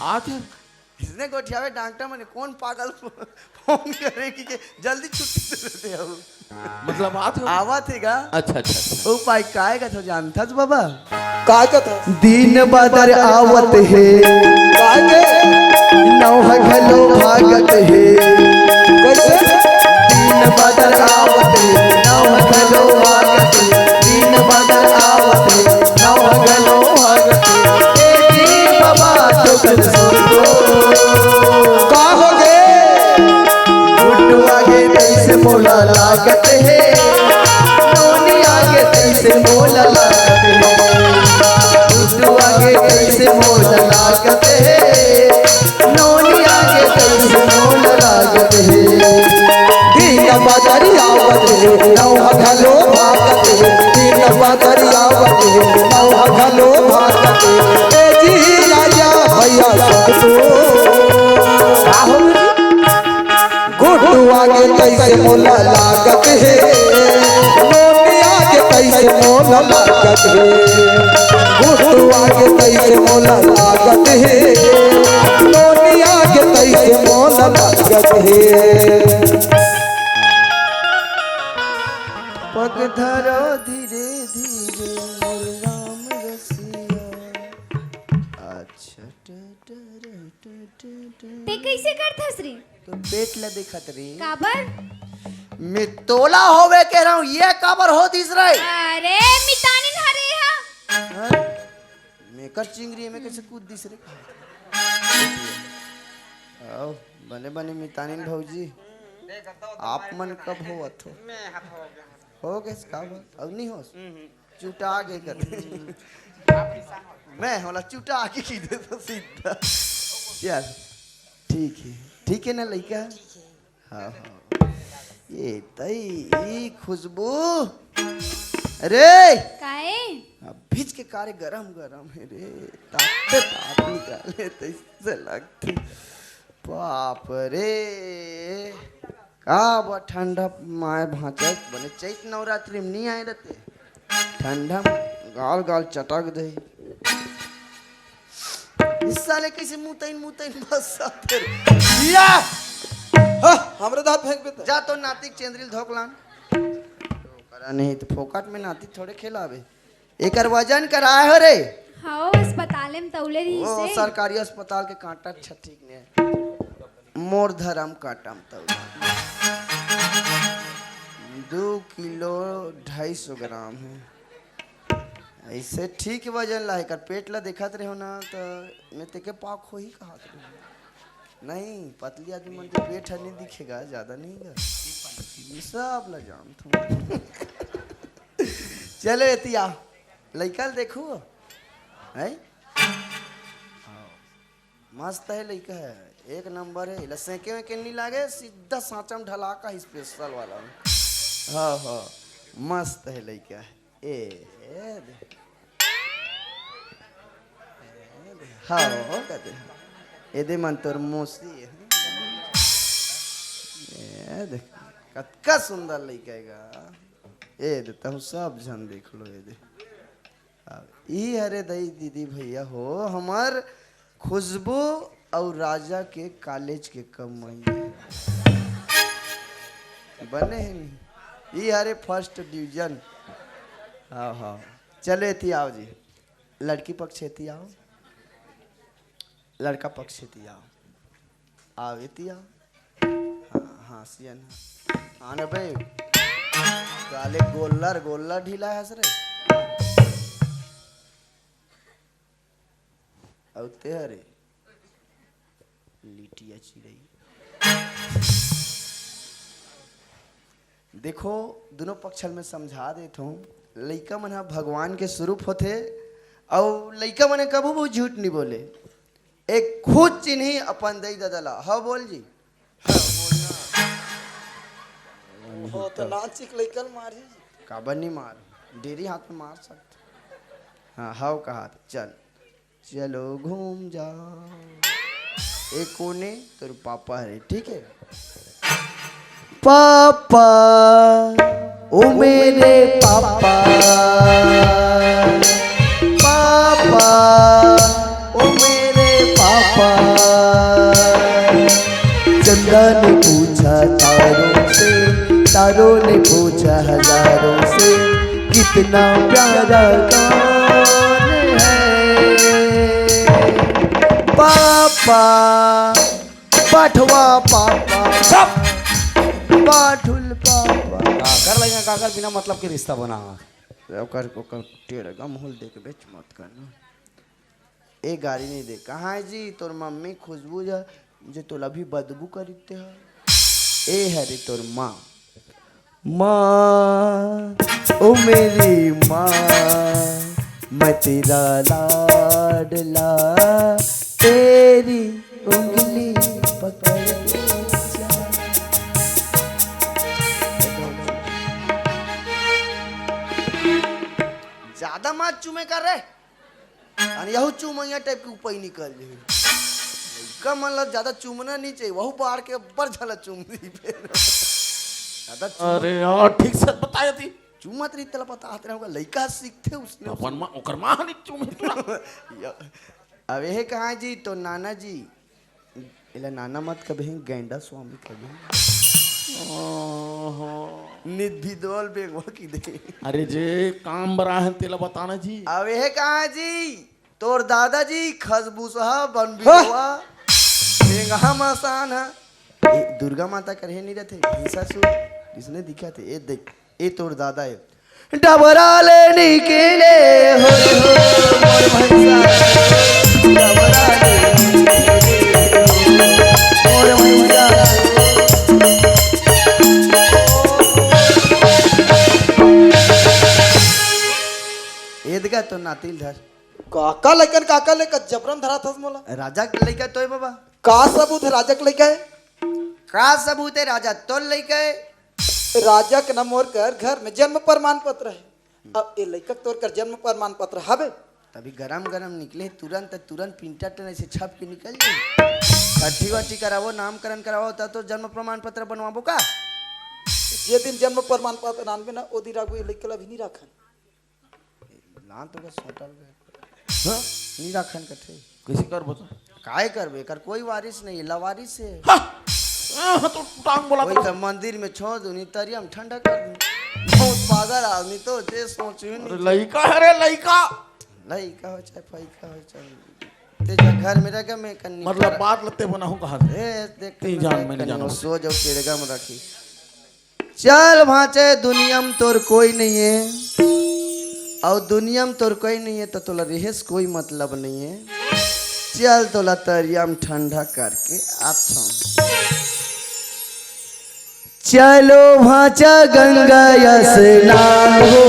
आके इसने गोठियावे डॉक्टर मने कौन पागल फोन करे कि के जल्दी छुट्टी दे देते हो। मतलब आत हो? आवत हे गा। अच्छा, अच्छा, अच्छा। ओ भाई, काय का तो जानथस बाबा? काय का था? दिन बादर आवत हे। काय के? नौह घलो भागत हे। कैसे? दिन बादर आवत हे, नौह घलो भागत हे। दिन बादर आवत हे, नौह घलो भागत हे। ए जी बाबा, तो कल सुन लो। का हो गे? गुड्डू आगे तैसे मोला लागत हे, नोनी आगे तैसे मोला लागत हे। गुड्डू आगे तैसे मोला लागत हे, नोनी आगे तैसे मोला लागत हे। दिन बदरी आवत हे, नौहा घलो भागत हे। दिन बदरी आवत हे, नौहा घलो भागत हे। ए जी राजा भैया सब तो। गुड्डू आगे तैसे मोला लागत हे, नोनी आगे तैसे मोला लागत हे। गुड्डू आगे तैसे मोला लागत हे, नोनी आगे तैसे मोला लागत हे। पग धरो धीरे धीरे मोर राम रसिया। अच्छा, ट, ट, र, ट, ट, ट। ते कैसे करथस रे? तो पेट ला देखत रे। काबर? मितोला होवे कह रहा हूँ, ये काबर हो दिस रे? अरे, मितानिन हरे हा। हाँ? मेकर चिंगरी में कैसे कूद दिस रे? आओ, बने बने मितानिन भौजी, आप मन कब होवत हो? हो गए का बात? अब नहीं होस? चुटा के कर। मैं होला चुटा के की दे तो सीधा। चल, ठीक है, ठीक है ना लइका? हाँ, हाँ। ये तई, ई खुशबू। अरे! काहे? अब भिज के कारे गरम गरम है रे। ताप पे ताप निकाले तैसे लगती। बाप रे, का बा ठंडा माय भांचत, बने चैत नवरात्रि में नहीं आए रहते, ठंडा में गाल गाल चटक दे। इस साले कैसे मुतैन मुतैन बस आते रे। या! हाँ, हमरे दांत फेंक देता। जा तो नातिक चेंद्रिल धोकलान। करा नहीं तो फोकट में नाती थोड़े खेलावे। एकर वजन कराए हो रे? हाँ, अस्पताल में तौले रही ओ, से। सरकारी अस्पताल के कांटा छठीक ने। मोर धरम कांटा में तौले। दो किलो ढाई सौ ग्राम है। ऐसे ठीक वजन ला, एकर पेट ला देखत रहो ना, तो मैं तेके पाक होही कहत रहो। नहीं, पतली आदमी मन के पेट ह नहीं दिखेगा, ज्यादा नहीं गा। सब ला जानत हूँ। चलो एती आ, लइका ल देखू, हैं? मस्त है लइका है, एक नंबर है। एला सेके वेके नहीं लागे, सीधा सांचा में ढला का स्पेशल वाला में। हाँ, हाँ, मस्त है लइका है। ए, ए दे। ए दे। हाँ, हो कहते हैं। ए दे मन तोर मौसी है। ए दे। कतका सुंदर लइका है गा। ए दे, तहु सब झन देख लो, ए दे। अब ई हरे दई दीदी भैया हो, हमर खुशबू अउ राजा के कॉलेज के कमई। बने हे नहीं? ई हरे फर्स्ट डिवीजन। हाँ, हाँ। चले एती आओ जी। लड़की पक्ष एती आओ। लड़का पक्ष एती आओ। आओ एती आओ। हाँ, हाँ, सियन। हाँ ना बे। साले गोल्लर, गोल्लर ढीला है रे। अउ ते हरे लिटिया चिरई। देखो, दोनों पक्ष ल मैं समझा देत हूँ। लइका मन ह भगवान के स्वरूप होथे, अउ लइका मन ह कभू भी झूठ नहीं बोले। एक खुद चिन्ही अपन दई ददा ला। हाँ, बोल जी। हाँ, बोल ना। हो तो नाचिक लइका ल मारही जी। काबर नहीं मार? डेरी हाथ में मार सकत। हाँ, हाव कहा था। चल, चलो घूम जाओ। ए कोने तोर पापा हरे, ठीक है? पापा, ओ मेरे पापा, पापा, ओ मेरे पापा। चंदा ने पूछा तारों से, तारों ने पूछा हजारों से, कितना प्यारा कौन है? पापा, पाठवा पापा, सब। पाठुल पापा। काकर लइका, काकर बिना मतलब के रिश्ता बना। ओकर, ओकर टेढ़ गम होल देख बेच मत करना। ए गारी नहीं दे। कहाँ है जी तोर मम्मी खुशबू जा, जे तोला भी बदबू करिते ह? ए हरे तोर माँ। माँ, ओ मेरी माँ, मैं तेरा लाडला, तेरी उंगली पकड़ के जा। ज्यादा मत चूमे कर रे। अन यहू चुमैया टाइप के उपई निकल जाही। लइका मन ला ज्यादा चूमना नहीं चाहिए, वहू बाढ़ के अब्बड़ झला चूम दी फेर। ज्यादा चूम अरे यार, ठीक से बताया थी। चूमत रही तेला बतात रहे होगा, लइका सीखथे उसने अपन माँ, ओकर माँ नहीं चूमे तुला। या, अब यह कहाँ जी, तो नाना जी, एला नाना मत कबे, गैंडा स्वामी कबे। ओहो। निधि दोल बेगवा की दे। अरे जे काम बरा है तेला बताना जी। अब यह कहाँ जी, तोर दादाजी खसबूसहा बन हाँ। बिधवा, बेंगहा मसान है। ए, दुर्गा माता कर हे नहीं रहते, भैंसासुर, जिसने दिखा थे, ए देख, ए तोर दादा है। डबरा ले निकले हो रे हो, मोर भैंसा। डबरा ले निकले हो, मोर भैंसा। एदगा तो नातिल धर। काका लइकन, काका लइका जबरन धरा थस मोला। राजा के लइका तोय बाबा। का सबूत है राजा के लइका है? का सबूत है राजा तोर लइका है? राजा के न मोर कर घर में जन्म प्रमाण पत्र है। अब ए लइका के तोर कर जन्म प्रमाण पत्र हवे। तभी गरम गरम निकले तुरंत, तुरंत प्रिंटर टन ऐसे छप के निकल जाए। अट्ठी वाटी कराबो, नामकरण कराबो, त तो जन्म प्रमाण पत्र बनवाबो का? जे दिन जन्म प्रमाण पत्र आनबे ना, ओ दिन राखबो, ए लइका ला भी नहीं राखन। लान तो का सोटल गए। हाँ? नहीं राखन कथे। कैसे कर बता? काय करबे? एकर कोई वारिस नहीं, लावारिस है। हाँ, हाँ, तो टांग बोला कोई तो। तो मंदिर में छोड़ दू, नहीं तरिया में ठंडा कर दू। बहुत पागल आदमी तो, जे सोच ही नहीं। अरे लइका है रे, लइका। लइका हो चाहे फइका हो चाहे, ते जा घर में रह के मैं कन्नी मतलब करा। बात लत्ते बनाऊं कहाँ से? ए, देख तीन मैं जान मैं मैंने कन्नी जाना। सो जाओ केड़गा में रखी। चल भांचे, दुनिया में तोर कोई नहीं है, और दुनिया में तोर कोई नहीं है तो तोला रेहे से कोई मतलब नहीं है। चल तोला तरिया में ठंडा करके आथन। चलो भांचा गंगा स्नान हो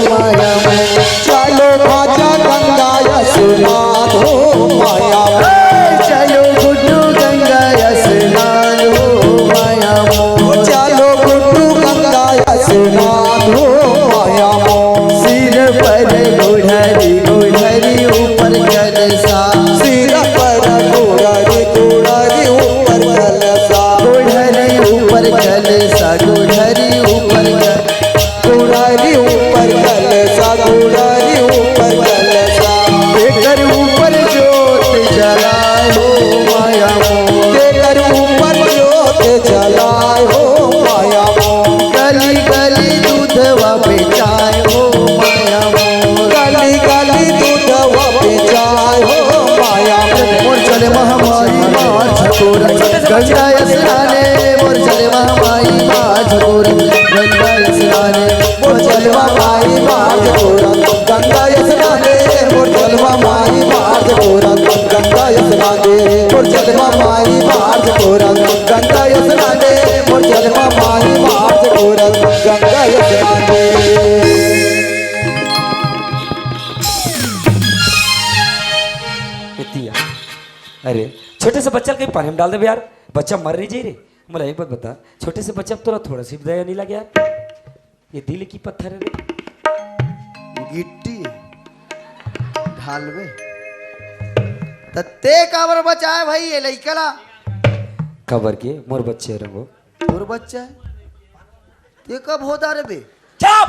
माया मोर। चलो भांचा गंगा स्नान हो माया मोर। ए, चलो गुड्डू गंगा स्नान हो माया मोर। चलो गुड्डू गंगा स्नान हो माया मोर। सिर पर गोढ़री, गोढ़री ऊपर कलसा। सिर पर गोढ़री, गोढ़री ऊपर कलसा। गोढ़री ऊपर कलसा, गोढ़री ऊपर कलसा। गोढ़री ऊपर कलसा, गोढ़री ऊपर कलसा। एकर ऊपर जोत जलाए हो माया मोर। एकर ऊपर जोत जलाए हो माया मोर। गली गली दूधवा बेचाए हो माया मोर। गली गली दूधवा बेचाए हो माया मोर। मोर चले महामाई मार झकोर गंगा स्नाने। मोर चले महामाई मार झकोर गंगा स्नाने। मोर चले महामाई मार झकोर गंगा स्नाने। मोर चले महामाई मार झकोर गंगा स्नाने। मोर चले महामाई मार झकोर गंगा स्नाने। मोर चले महामाई मार झकोर गंगा स्नाने। ए तिया, अरे, छोटे से बच्चा ल कहीं पानी में डाल देबे यार, बच्चा मर नहीं जाई रे। मोला एक बात बता, छोटे से बच्चा तोला थोड़ा सी भी दया नहीं लगे यार? ये दिल की पत्थर है रे। गिट्टी ढालबे। त ते काबर बचाए भाई ये लइका ला? काबर के मोर बच्चे रंगो। तोर बच्चा है? ते कब होदा रे बे? चुप!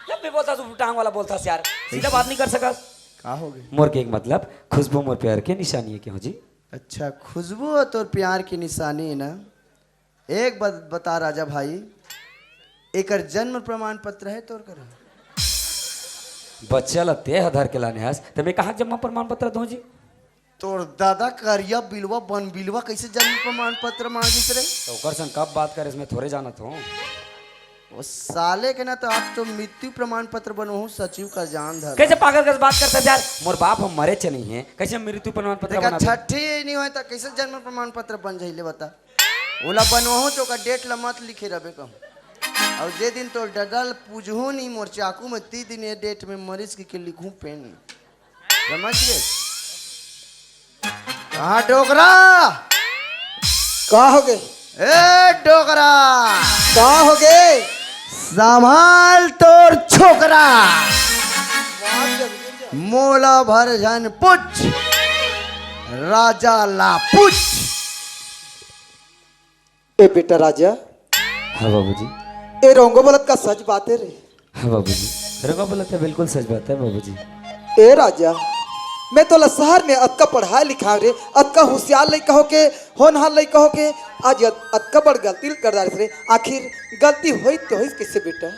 जब भी बोलता तू टांग वाला बोलता यार, सीधा बात नहीं कर सकस। का हो गए? मोर के एक मतलब, खुशबू मोर प्यार के निशानी है, क्यों जी? अच्छा, खुशबू है तोर प्यार की निशानी है ना? एक बात बता राजा भाई, एकर जन्म प्रमाण पत्र है तोर करा? बच्चा ला ते ह धर के लाने हस, त मैं कहाँ जन्म प्रमाण पत्र दूं जी? तोर दादा करिया बिलवा बन बिलवा कैसे जन्म प्रमाण पत्र मांगिस रे? तो ओकर संग कब बात करे, इसमें थोड़े जानत हो। वो साले के ना तो आप तो मृत्यु प्रमाण पत्र बनवाहूं, सचिव का जान धर। कैसे पागल कैसे बात करता यार? मोर बाप हम मरे च नहीं है, कैसे मृत्यु प्रमाण पत्र देखा, बना दे? छठी नहीं होय तो कैसे जन्म प्रमाण पत्र बन जाई ले बता? ओला बनवाहूं तो ओकर डेट ला मत लिखे रबे कहूं। और जे दिन तोर डडल पूजहूं नहीं मोर चाकू में, ती दिन ये डेट में मरीज के, के लिखूं पेन। समझ गए? कहाँ डोकरा? का हो गए? ए डोकरा! का हो गए? संभाल तोर छोकरा। मोला भर झन पूछ, राजा ला पूछ। ए बेटा राजा। हाँ बाबूजी। ए रंगो बोलत का सच बात है रे? हाँ बाबूजी, रंगो बोलत है, बिल्कुल सच बात है बाबूजी। ए राजा, मैं तोला शहर में अतका पढ़ाए लिखाए रे, अतका होशियार लइका होके, होनहार लइका होके, आज अत-, अतका बड़ गलती कर डारिस रे। आखिर गलती होई तो होई कैसे बेटा?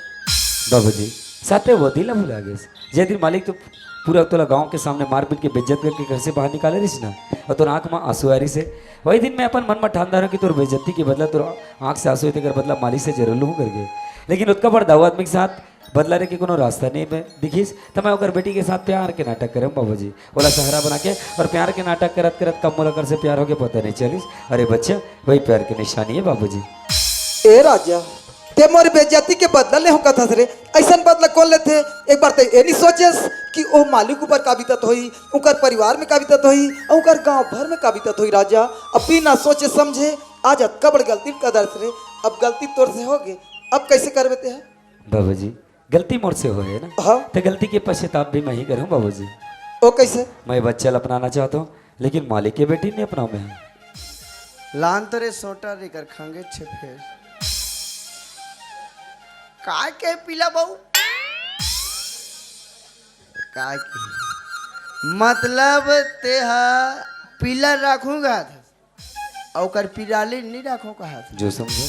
बाबूजी, साथे वो दिन ला भुला गेस, जे दिन मालिक तो पूरा तोला गांव के सामने मार पीट के बेइज्जत करके घर से बाहर निकाले रहिस ना, और तोर आंख में आंसू आ रहिस हे। वही दिन मैं अपन मन में ठान डारे हूं कि तोर बेइज्जती के बदला, तोर आंख से आंसू हे तेकर बदला मालिक से जरूर लूहूं करके। लेकिन ओतका बड़ दाऊ आदमी के साथ बदला ले के कोनो रास्ता नहीं मैं दिखिस, त मैं ओकर बेटी के साथ प्यार के नाटक करेंव बाबूजी। ओला सहारा बना के और प्यार के नाटक करत करत कब मोला ओकर से प्यार होगे पता नहीं चलिस। अरे बच्चा, वही प्यार के निशानी है बाबूजी। ए राजा, ते मोर बेइज्जती के बदला लेहूं कथस रे, अइसन बदला कोन लेथे? एक बार ते ए नी सोचेस कि ओ मालिक ऊपर का बीतत होही, उंकर परिवार में का बीतत होही, अउ उंकर गांव भर में का बीतत होही राजा। अब बिना सोचे समझे आज अतका बड़ गलती कर डारिस रे। अब गलती तोर से होगे, अब कैसे करबे ते ह? बाबूजी, गलती मोर से होए हे ना, हाँ। त गलती के पश्चाताप भी मैं ही करूं बाबूजी। ओ कैसे? मैं बच्चा ल अपनाना चाहत हूं, लेकिन मालिक के बेटी नहीं अपनाऊं मैं। लान तो रे सोटा रे कर खांगे छे फेर। काय के पीला बहू? काय के? मतलब तेहा पीला राखूंगा था, अउ ओकर पिराली नहीं राखो कहा था। जो समझो।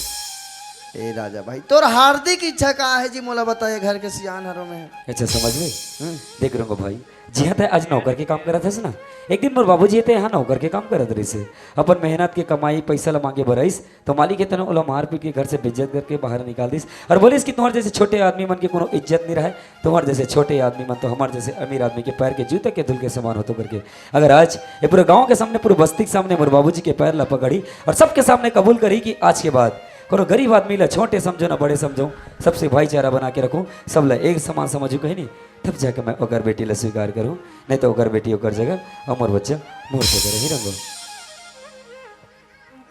ए राजा भाई, तोर हार्दिक इच्छा का है जी, मोला बताए, घर के सियान हरो में। अच्छा, समझ में? हम्म। देख रंगो भाई, जिहां तैं आज नौकर के काम करत हस ना, एक दिन मोर बाबूजी तैं यहाँ नौकर के काम करत रहिस हे। अपन मेहनत के कमाई पैसा ला मांगे बर आइस, तो मालिक हे तेन ओला मारपीट के घर से बेइज्जत करके बाहर निकाल दिस और बोलिस कि तुम्हारे जैसे छोटे आदमी मन के कोनो इज्जत नहीं रहे, तुम्हारे जैसे छोटे आदमी मन तो हमारे जैसे अमीर आदमी के पैर के जूते के धूल के समान होतो करके। अगर आज ये पूरे गांव के सामने, पूरे बस्ती के सामने मोर बाबूजी के पैर ला पकड़ी और सबके सामने कबूल करी कि आज के बाद कोनो गरीब आदमी ला छोटे समझो ना बड़े समझो, सबसे भाईचारा बना के रखूं, सब ला एक समान समझू कहीं नहीं, तब जाके मैं ओकर बेटी ला स्वीकार करूं, नहीं तो ओकर बेटी ओकर जगह, अउ मोर बच्चा मोर जगह रही रंगो।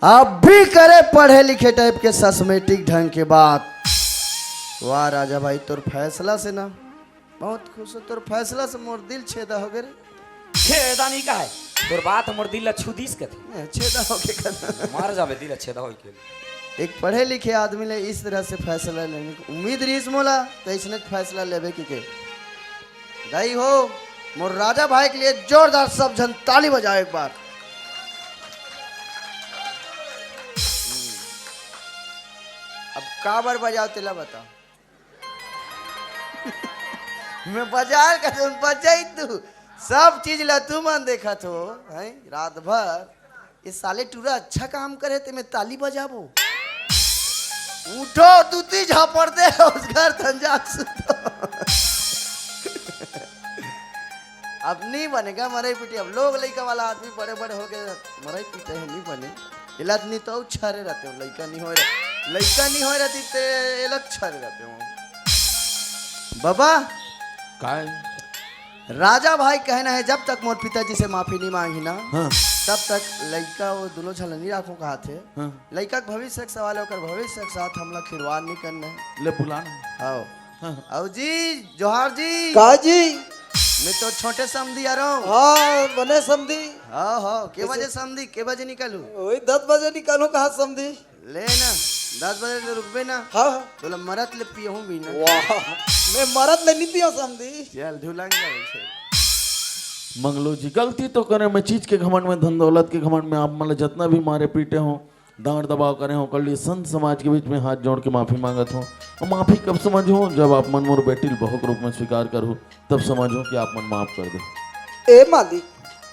अब भी करे पढ़े लिखे टाइप के सस्मेटिक ढंग के बात। वाह राजा भाई, तोर फैसला से ना बहुत खुश हो, तोर फैसला से मोर दिल छेदा हो गे रे। छेदा नहीं कहे, तोर बात मोर दिल ला छू दिस कथे। ए, छेदा हो के कथा। मर जाबे दिल छेदा हो के। एक पढ़े लिखे आदमी ले इस तरह से फैसला लेने की उम्मीद रहिस मोला, तो इसने फैसला लेबे की के। दाई हो, मोर राजा भाई के लिए जोरदार सब झन ताली बजाओ एक बार। अब काबर बजाओ तेला बताओ। मैं बाजार का जो बजाई तू, सब चीज ला तू मन देखत हो, हैं? रात भर ये साले टूरा अच्छा काम करे ते मैं ताली बजाबो। उठो, दूती झापड़ दे, उस घर धंजा सुतो। अब नहीं बनेगा मरई पीटी। अब लोग लइका वाला आदमी बड़े बड़े हो गए, मरई पीटे हैं, नहीं बने। इलाज नहीं तो छरे रहते हो, लइका नहीं हो रहे, लइका नहीं हो रहती ते इलाज छरे रहते हो। बाबा, काय? राजा भाई कहना है, जब तक मोर पिताजी से माफी नहीं मांगी ना, हाँ। तब तक लइका वो दोनों झन नहीं राखो कहा थे। हाँ। लइका के भविष्य के सवाल है, ओकर भविष्य के साथ हमला खिलवाड़ नहीं करना है। ले बुलाना। आओ। हाँ। आओ जी, जोहार जी। का जी? मैं तो छोटे समधी आ रहा हूँ। हाँ, बने समधी। हाँ, हाँ, के कैसे? बजे समधी, के बजे निकलू? वही दस बजे निकलू कहा समधी। ले ना, दस बजे ले रुकबे ना। हाँ, हाँ। तोला मरत ले पियहूँ भी ना। वाह, मैं मरत ले नहीं पियो समधी। चल, ढुलंग जाओ छे। मंगलू जी, गलती तो करे, मैं चीज के घमंड में, धन दौलत के घमंड में आप मन ला जितना भी मारे पीटे हो, डांट दबाव करे हो, ओकर लिए संत समाज के बीच में हाथ जोड़ के माफी मांगत हो। और माफी कब समझ हो? जब आप मन मोर बेटी ल बहू के रूप में स्वीकार करहु, तब समझ हो कि आप मन माफ कर दे। ए मालिक,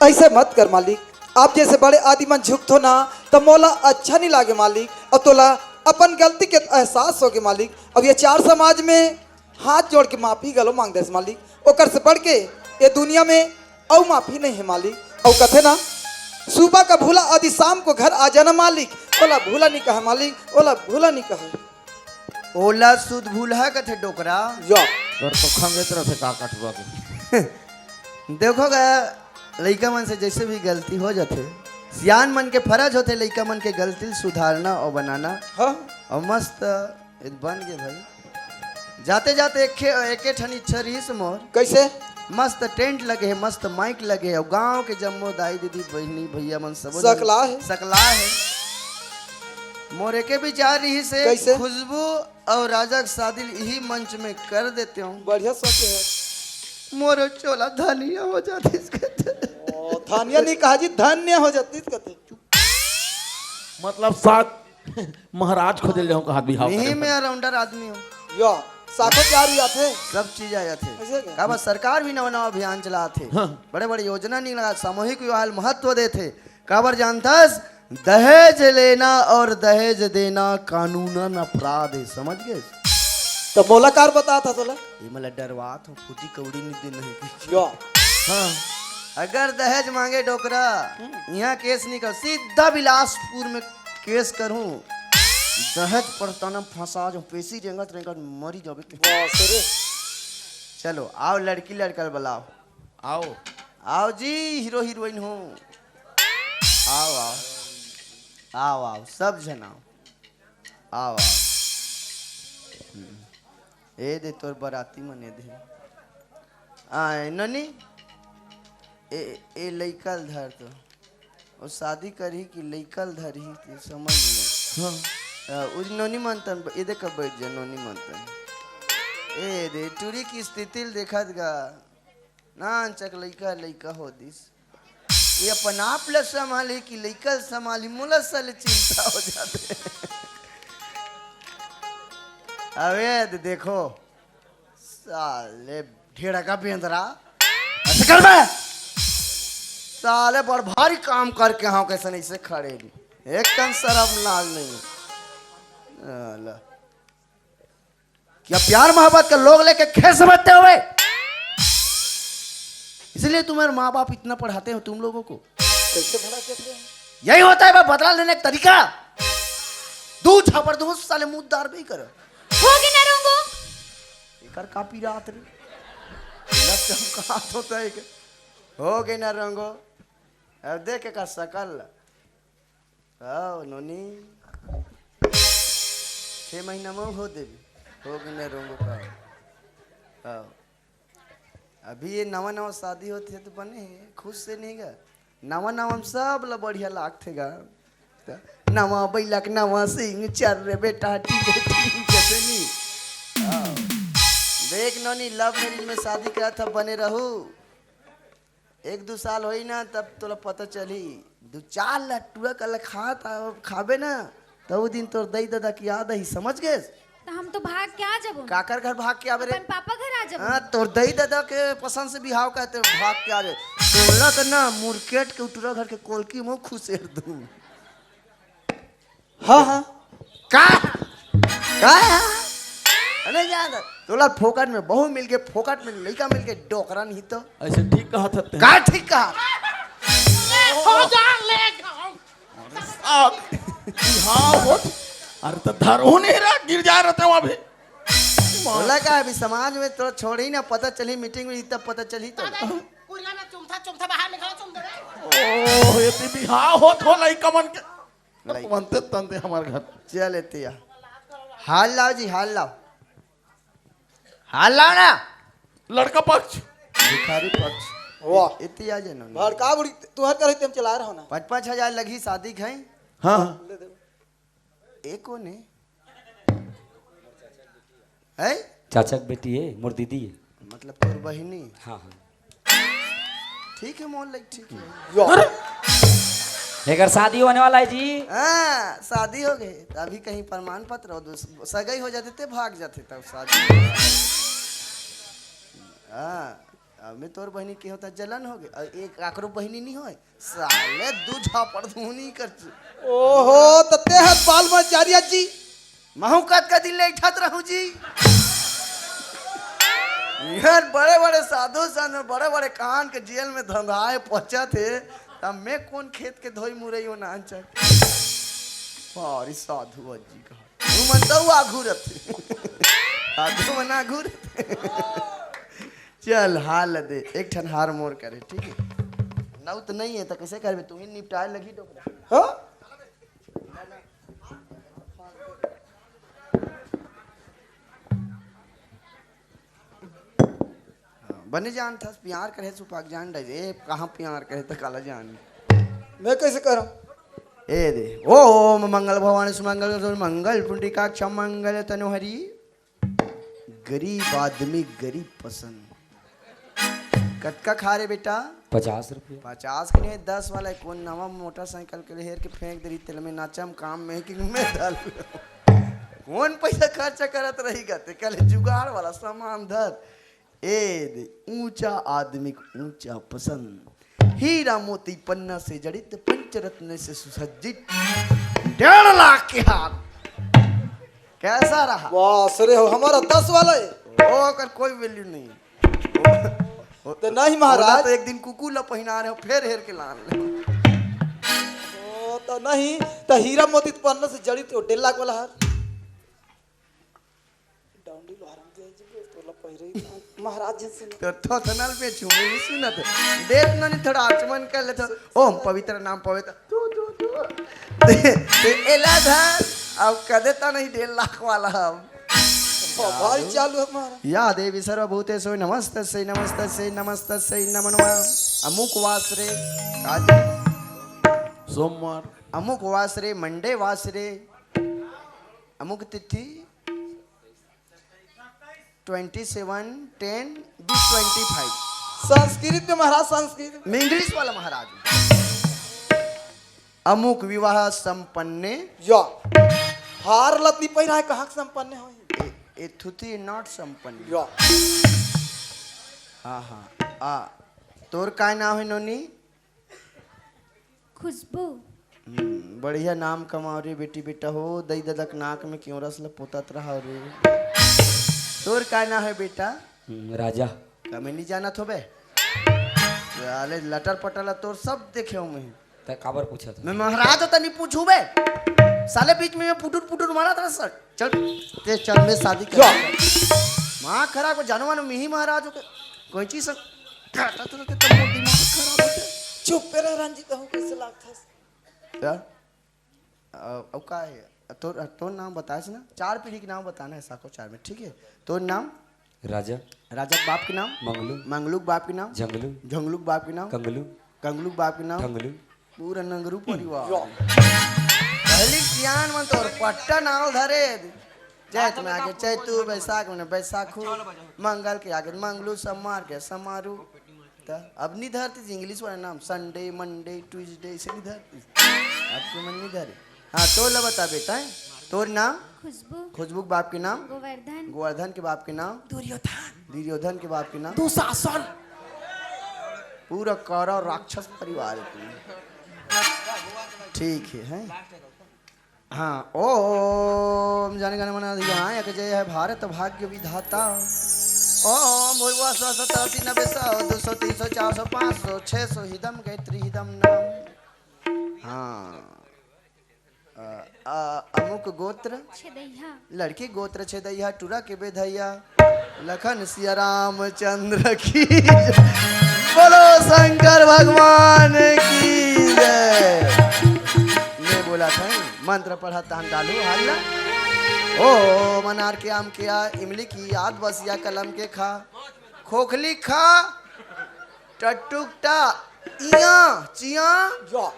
ऐसे मत कर मालिक। आप जैसे बड़े आदमी मन झुकथो ना, त मोला अच्छा नहीं लागे मालिक। और तोला अपन गलती के एहसास होगे मालिक। अब ये चार समाज में हाथ जोड़ के माफी घलो मांग देस मालिक। ओकर से बढ़ के ये दुनिया में अउ माफी नहीं है मालिक। अउ कथे ना, सुबह का भूला आदि शाम को घर आ जाना मालिक। ओला भूला नहीं कहा मालिक, ओला भूला नहीं कहा। ओला सुध भूलहा कथे डोकरा। या। तोर तो खंगेत रथे का कठुआ के। देखो गा, लइका मन से जैसे भी गलती हो जाथे, सियान मन के फर्ज होथे लइका मन के गलती ल सुधारना और बनाना। हाँ। और मस्त ए बन गे भाई। जाते जाते एक, एके ठन इच्छा रहिस मोर। कैसे? मस्त टेंट लगे हे, मस्त माइक लगे हे, अउ गांव के जम्मो दाई दीदी बहिनी भैया मन सबो जन सकला हे। सकला हे। मोर एके विचार रहिस हे, कैसे? खुशबू अउ राजा के शादी ल इही मंच में कर देते हूँ। बढ़िया सोचे हे। मोर चोला धनिया हो जातिस कथे। ओ, धनिया नहीं कहा जी, धन्य हो जातिस कथे। मतलब सात महाराज खोजे ले जाऊं कहा बिहाव नहीं, करे मैं बर। ऑलराउंडर आदमी हूँ। यो, साखो प्यार भी आथे। सब चीज आ जाथे। ऐसे क्या? काबर सरकार भी नवा नवा अभियान चलात हे। हाँ। बड़े बड़े योजना निकला, सामूहिक विवाह ल महत्व देथे। काबर जानथस, दहेज लेना और दहेज देना कानूनन अपराध हे, समझ गे? तो मोला कार बता था तोला? ये मला डरवात हो, फूटी कौड़ी नहीं देना है। यो। हाँ। अगर दहेज मांगे डोकरा, हम्म। यहाँ केस नहीं कर, सीधा बिलासपुर में केस करूँ। दहेज पड़ताना फंसा जो पेशी रेंगत रेंगत मरी जाबे। वाह, सरे। चलो, आओ लड़की लड़का बुलाओ। आओ। आओ जी, हीरो हीरोइन हो। आओ, आओ। आओ, आओ, सब जन आओ। आओ, आओ। हम्म। ए दे तोर बराती मन ए दे। आए, ननी। ए, ए लइका ल धर तो। वो शादी करही कि लइका ल धरही, ते समझ ले। हाँ। आ, उरी नोनी मनतन, ये देखा, बैठ जा, नोनी मनतन। ए दे, टूरी के स्थिति ल देखत गा, नानचक लइका, लइका हो दिस। ये अपन आप ल संभाली कि लइका ल संभाली, मोला साले चिंता हो जाथे। अबे दे, देखो, साले ढेड़का बेंदरा, ऐसे कर बे। साले बड़ भारी काम करके हाँ कैसे नहीं से खड़े भी। एक कन शर्म लाज नहीं। आला। क्या प्यार मोहब्बत का लोग लेके खेल समझते हो बे? इसलिए तुम्हारे माँ बाप इतना पढ़ाते हो तुम लोगों को। कैसे भला देख रहे हैं? यही होता है बे बदला लेने का तरीका। दू झापड़ दूँ साले मुंह दार भी कर। हो गए ना रोंगो। एकर का पीरा आत रे? लग चमकात होता है के। हो गए ना रोंगो। अब देख एकर शकल। आओ नोनी। छह महीना में हो देवी। हो गए ना रोंगो का। आओ। अभी ये नवा नवा शादी होत हे तो बने हे, खुश से नहीं गा। नवा नवा में सब ला बढ़िया लागथे गा। त नवा बैलक नवा सिंह चर रे बेटा, ठीक है, ठीक है, से नहीं। हाँ। देख नोनी, लव मैरिज में शादी करत ह, बने रहू। एक दू साल होई ना, तब तोला पता चलही। दू चार लट्टुआ कल खात आ, खाबे ना, त उ दिन तोर दई ददा के याद आही, समझ गेस? त हम तो भाग के आ जाबो। काकर घर भाग के आबे रे? अपन पापा घर आ जाबो। हाँ, तोर दई ददा के पसंद से बिहाव करते भाग के आ जाए। तोला त ना मुरकेट के उटरा घर के कोलकी में खुसेर दूँ। हाँ, हाँ। का? का? अरे यार, तोला फोकट में बहू मिल के, फोकट में लइका मिल के, डोकरा नहीं तो। ऐसे ठीक कहा था ते। का ठीक कहा? हो जा ले गाँव। अरे साहब, हाँ हो। अरे तो धरहू नहीं रहा, गिर जा रहते वहाँ भी। बोला का अभी समाज में तो छोड़ी ना, पता चली मीटिंग में, इतना पता चली तो। कुरिया में चुमथा, चुमथा बाहर निकालो, चुम दे रे। ओह, ये तो बिहाव होत हो लइका मन के। लइका। बनते तंते हमार घर। चल एतिया। हाल लाओ जी, हाल लाओ। हाल लाओ ना। लड़का पक्ष। भिखारी पक्ष। वाह। एतिया जे नोनी। भड़का बुड़ी, तुहर करे तेम चला रहो ना। पाँच पाँच हजार लगही शादी के हैं। हाँ। ले दे। ए कोन हे? हैं? चाचा के बेटी हे, मोर दीदी हे। मतलब तोर बहिनी? हाँ, हाँ। ठीक हे, मोर लइक ठीक हे। एकर शादी होने वाला हे जी। हाँ, शादी हो गे। त अभी कहीं प्रमाण पत्र हो, दूस-, सगई हो जाथे, ते भाग जाथे, तब शादी। हाँ, अब में तोर बहिनी के होता जलन हो गे। अउ एक आकरो बहिनी नहीं होय। साले दू झापड़ धुनी कर। ओहो, त ते हर बाल में जारिया जी। महू कतका दिन ले इठत रहूं जी। इहर बड़े-बड़े साधु संत, बड़े-बड़े कान के जेल में धंधाए पहुंचत हे, तब में कोन खेत के धोई मुरई ओ नान चक। अरे साधु अजी कहा। तू मन तो आघू रथे। साधु मन आघू रथे। चल, हार ल दे। एक ठन हार मोर करे, ठीक हे? नउ त नहीं हे, त कइसे करबे? तू ही निपटाए लगी डोकरा। हाँ? हाँ, बने जानथस, प्यार करे सुपाक जान डरे। ए, कहाँ प्यार करे त काला जान? मैं कइसे करंव? ए दे। ओम मंगल भवानी सुमंगल मंगल पुंडरीकाक्ष मंगल तनोहरी। गरीब आदमी गरीब पसंद। कतका खा रे बेटा? पचास रुपया। पचास के नहीं, दस वाला। कोन नवा मोटरसाइकिल के हेर के फेंक दे रही तेल में, नाचम काम में कि में धर। कोन पैसा खर्चा करत रही गा ते? कल जुगाड़ वाला सामान धर। ए दे, ऊंचा आदमी के ऊंचा पसंद। हीरा मोती पन्ना से जड़ित, पंचरत्न से सुसज्जित। डेढ़ लाख के हार। कैसा रहा? वाह, सरे हो, हमारा दस वाला हे। ओ, ओकर कोई वैल्यू नहीं। तो नहीं महाराज। ओला तो एक दिन कुकुर ला पहिना रहे हो, फिर हेर के लान ले। ओ, तो नहीं, तो हीरा मोती पन्ना से जड़ित वो डेढ़ लाख वाला हार। डंडी लोहारम दे जी, तोला पहिरे ही था। महाराज जी से तो थोथनल पे छुमे नहीं सुनत। देख ना नहीं, थोड़ा आचमन कर ले तो। ओम पवित्र नाम पवित्र। तू, तू, तू। ते, ते एला धर, अब कदे ता नहीं डेढ़ लाख वाला हम। भाई चालू है महाराज। या देवी सर्वभूतेषु नमस्तस्यै, नमस्तस्यै, नमस्तस्यै नमो नमः। अमुक वासरे। काली। सोमवार। अमुक वासरे, मंडे वासरे, अमुक तिथि, ट्वेंटी सेवन टेन बीस ट्वेंटी फाइव। संस्कृत में महाराज, संस्कृत में। इंग्लिश वाला महाराज। अमुक विवाह संपन्ने। या। हार लत नहीं पहिरा है, कहाँ के संपन्न हो? ए, ए थुथी नॉट संपन्न। या। हाँ, हाँ। आ, तोर काय नाम है नोनी? खुशबू। हम्म, बढ़िया नाम कमाओ रे बेटी, बेटा हो, दई ददक नाक में क्यों रस ल पोतत रहा रे। तोर का नाम है बेटा? हम्म, राजा। कमे नहीं जानत हो बे। साले लटर पटर ला तोर सब देखे हो मैं। त काबर पूछत हो? मैं महाराज हो त नहीं पूछू बे। साले बीच में मैं पुटुर पुटुर मारा था सर। चल, ते चल मैं शादी कर। माँ खराब को जानवा न मिही महाराज हो के। कोई चीज से काटा तो के तब दिमाग खराब होते। चुप पे रह रंजीत, कहूँ कैसे लागथस? क्या? अ, अब का है? तोर, तोर नाम बताइस ना, चार पीढ़ी के नाम बताना है साको चार में, ठीक है? तोर नाम? राजा। राजा के बाप के नाम? मंगलू। मंगलू के बाप के नाम? झंगलू। झंगलू के बाप के नाम? कंगलू। कंगलू के बाप के नाम? ठंगलू। पूरा नंगरू परिवार। पहली सियान मन तोर पट्टा नाव धरे। चैत में आगे चैतू, बैसाख में बैसाखू, मंगल के आगे मंगलू, सोमवार के समारू। त अब नहीं धरती इंग्लिश वाला नाम, संडे, मंडे, ट्यूसडे, ऐसे नहीं धरती। अब तो मन नहीं धरे। हाँ, तो ला बता बेटा, हैं? तोर नाम? खुशबू। खुशबू के बाप के नाम? गोवर्धन। गोवर्धन के बाप के नाम? दुर्योधन। दुर्योधन के बाप के नाम? दुशासन। पूरा कौरव राक्षस परिवार है तुम्हें। ठीक है, हैं? हाँ, ओम जनगण मन अधिनायक जय है भारत भाग्य विधाता। ओम भूर्भुवः स्वः सतः अस्सी नब्बे सौ दो सौ तीन सौ चार सौ पाँच सौ छः सौ हिदम गायत्री हिदम नाम। हाँ। अ, अ, अमुक गोत्र छेदैया। लड़की गोत्र छेदैया, टुरा के बेधैया। लखन सिया रामचंद्र की जय। बोलो शंकर भगवान की जय। मैं बोला था, मंत्र पढ़ा तहन डालू हल्ला। ओ मनार के आम के आ, इमली की याद बसिया कलम के खा, खोखली खा, टट्टुकटा, इया, चिया। जा।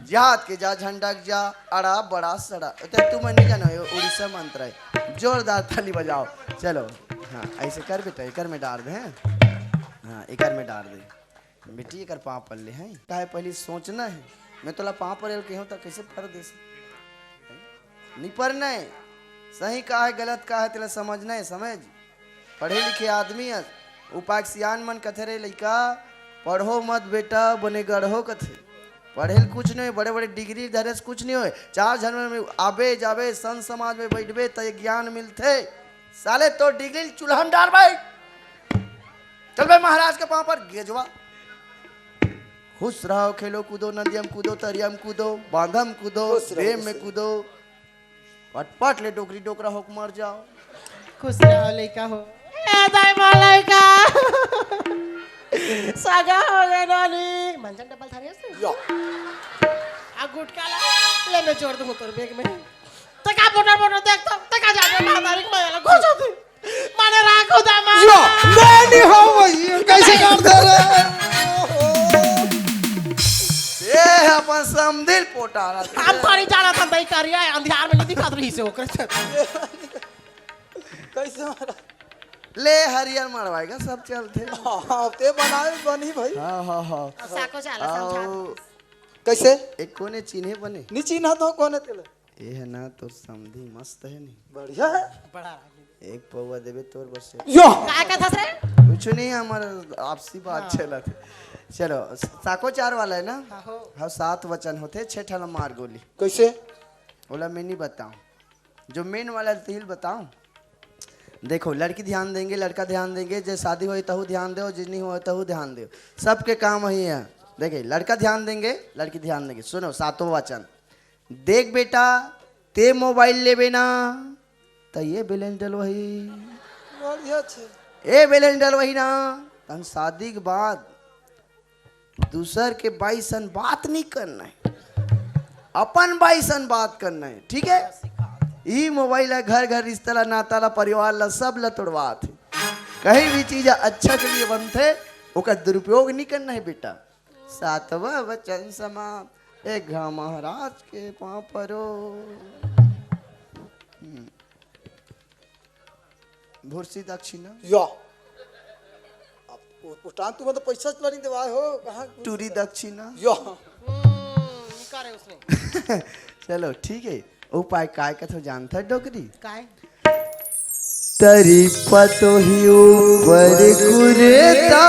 जात के जा, झंडा के जा, अड़ा बड़ा सड़ा। तो तू मन नहीं जाना, ये उड़ीसा मंत्र है। जोरदार ताली बजाओ। चलो, हाँ, ऐसे कर बेटा, एकर में डार दे, हैं? हाँ, एकर में डार दे। बेटी, एकर पाँव पर ले, हैं? काहे पहली सोचना है। मैं तोला पाँव पर ले कहूँ तो कैसे पर दे से? नहीं पर नहीं। सही का है, गलत का है, तेला समझना है, समझ। पढ़े लिखे आदमी अस, उपाय सियान मन कथे रे लइका, पढ़ो मत बेटा, बने गढ़ो कथे। पढ़े ल कुछ नहीं होय, बड़े-बड़े डिग्री धरे से कुछ नहीं होय। चार झन में आबे जाबे, संत समाज में बैठबे, त ये ज्ञान मिलथे। साले तोर डिग्री ल चूल्हा में डार भाई। चल बे महाराज के पाँव पर गेजवा। खुश रहो, खेलो कूदो, नदिया में कूदो, तरिया में कूदो, बांधा में कूदो, खुश रहो, डेम में खुश रहो। कूदो। पटपट ले डोकरी डोकरा होके मर जाओ। खुश रहो लइका हो। ए दाई माँ लइका। सगा हो गे नोनी। मंजन डबल थारी हस? या। आ गुटका ला। ले मैं जोर दूँ तोर बैग में। तका मोटर मोटर देख तो, तका जाके माँ तारीख में आला घुस होती। माने राखो दामा। या, नहीं, नहीं हो भाई, कैसे कर दे रे? ये अपन समदिल पोटारा। हम थोड़ी जाना था, नहीं करिया, अंधियार में नहीं दिखा रही से ओकरे से। कैसे मारा? ले हरियर मरवाएगा, सब चलते। हाँ, ते बनाए बनी भाई। हाँ, हाँ, हाँ। साको चाला समझा। आओ। कैसे? एक कोने चिन्हे बने। नहीं चिन्हा तो कोने तेला। ये है ना, तोर समधी मस्त है नहीं? बढ़िया है। बड़ा। एक पौवा देबे तोर बस से। यो। काय कथस रे? कुछ नहीं, हमारा आपसी बात हाँ। चलत है। चलो, साको चार वाला है ना? हाँ हो। हाँ, सात वचन होते, छह ठन मार गोली। कैसे? बोला, मैं नहीं बताऊं। जो मेन वाला तिल बताऊं? देखो, लड़की ध्यान देंगे, लड़का ध्यान देंगे, जे शादी होई तहु ध्यान दो, जे नहीं होई तहु ध्यान दो। सबके काम वही है। देखिए, लड़का ध्यान देंगे, लड़की ध्यान देंगे। सुनो, सातों वचन। देख बेटा, ते मोबाइल लेबे ना, त ये बैलेंस डलवाही। बढ़िया छे। ए बैलेंस डलवाही ना, तन शादी के बाद दूसर के बाई सन बात नहीं करना है, अपन बाई सन बात करना है, ठीक है? ई मोबाइल है, घर घर रिश्ता ला, नाता ला, परिवार ला, सब ला तोड़वात है। कहीं भी चीज अच्छा के लिए बनथे, ओकर दुरुपयोग नहीं करना है बेटा। सातवां वचन समाप्त। एक घा महाराज के पाँव परो। हम्म। भुरसी दक्षिणा। या। अब उ-, उठान तुमन तो पैसा च ला नइ देवाय हो, कहाँ? टूरी दक्षिणा। या। हम्म, निकारे उसने। चलो ठीक है, उपाय काय कथो जानथस डोकरी? काय? तरी पतोही ऊपर कुरता।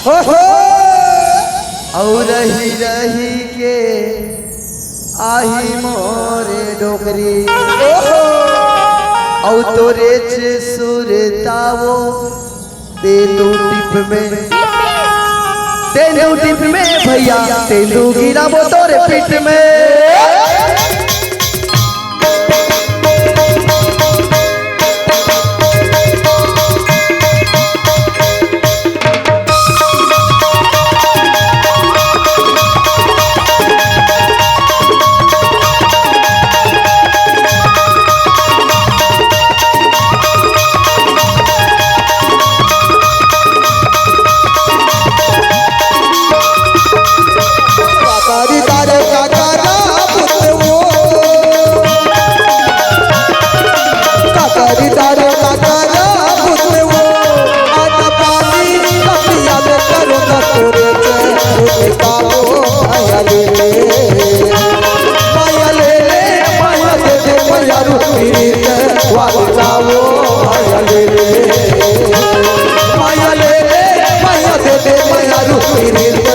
हो हो। अउ रही रही के आही मोरे डोकरी। अउ तोरे च सुरतावो तेंदू टिप में, तेंदू टिप में भैया, तेंदू गिराबो तोरे पीठ में। काकरी तारे काकरा पुतवो। काकरी तारे काकरा पुतवो। आटा पानी कपिया ले करो न तोरे से। उठे काबो माया ले ले। माया ले ले, माया दे दे, माया रुपी रीत वाली काबो माया ले ले। माया ले ले, माया दे दे, माया रुपी रीत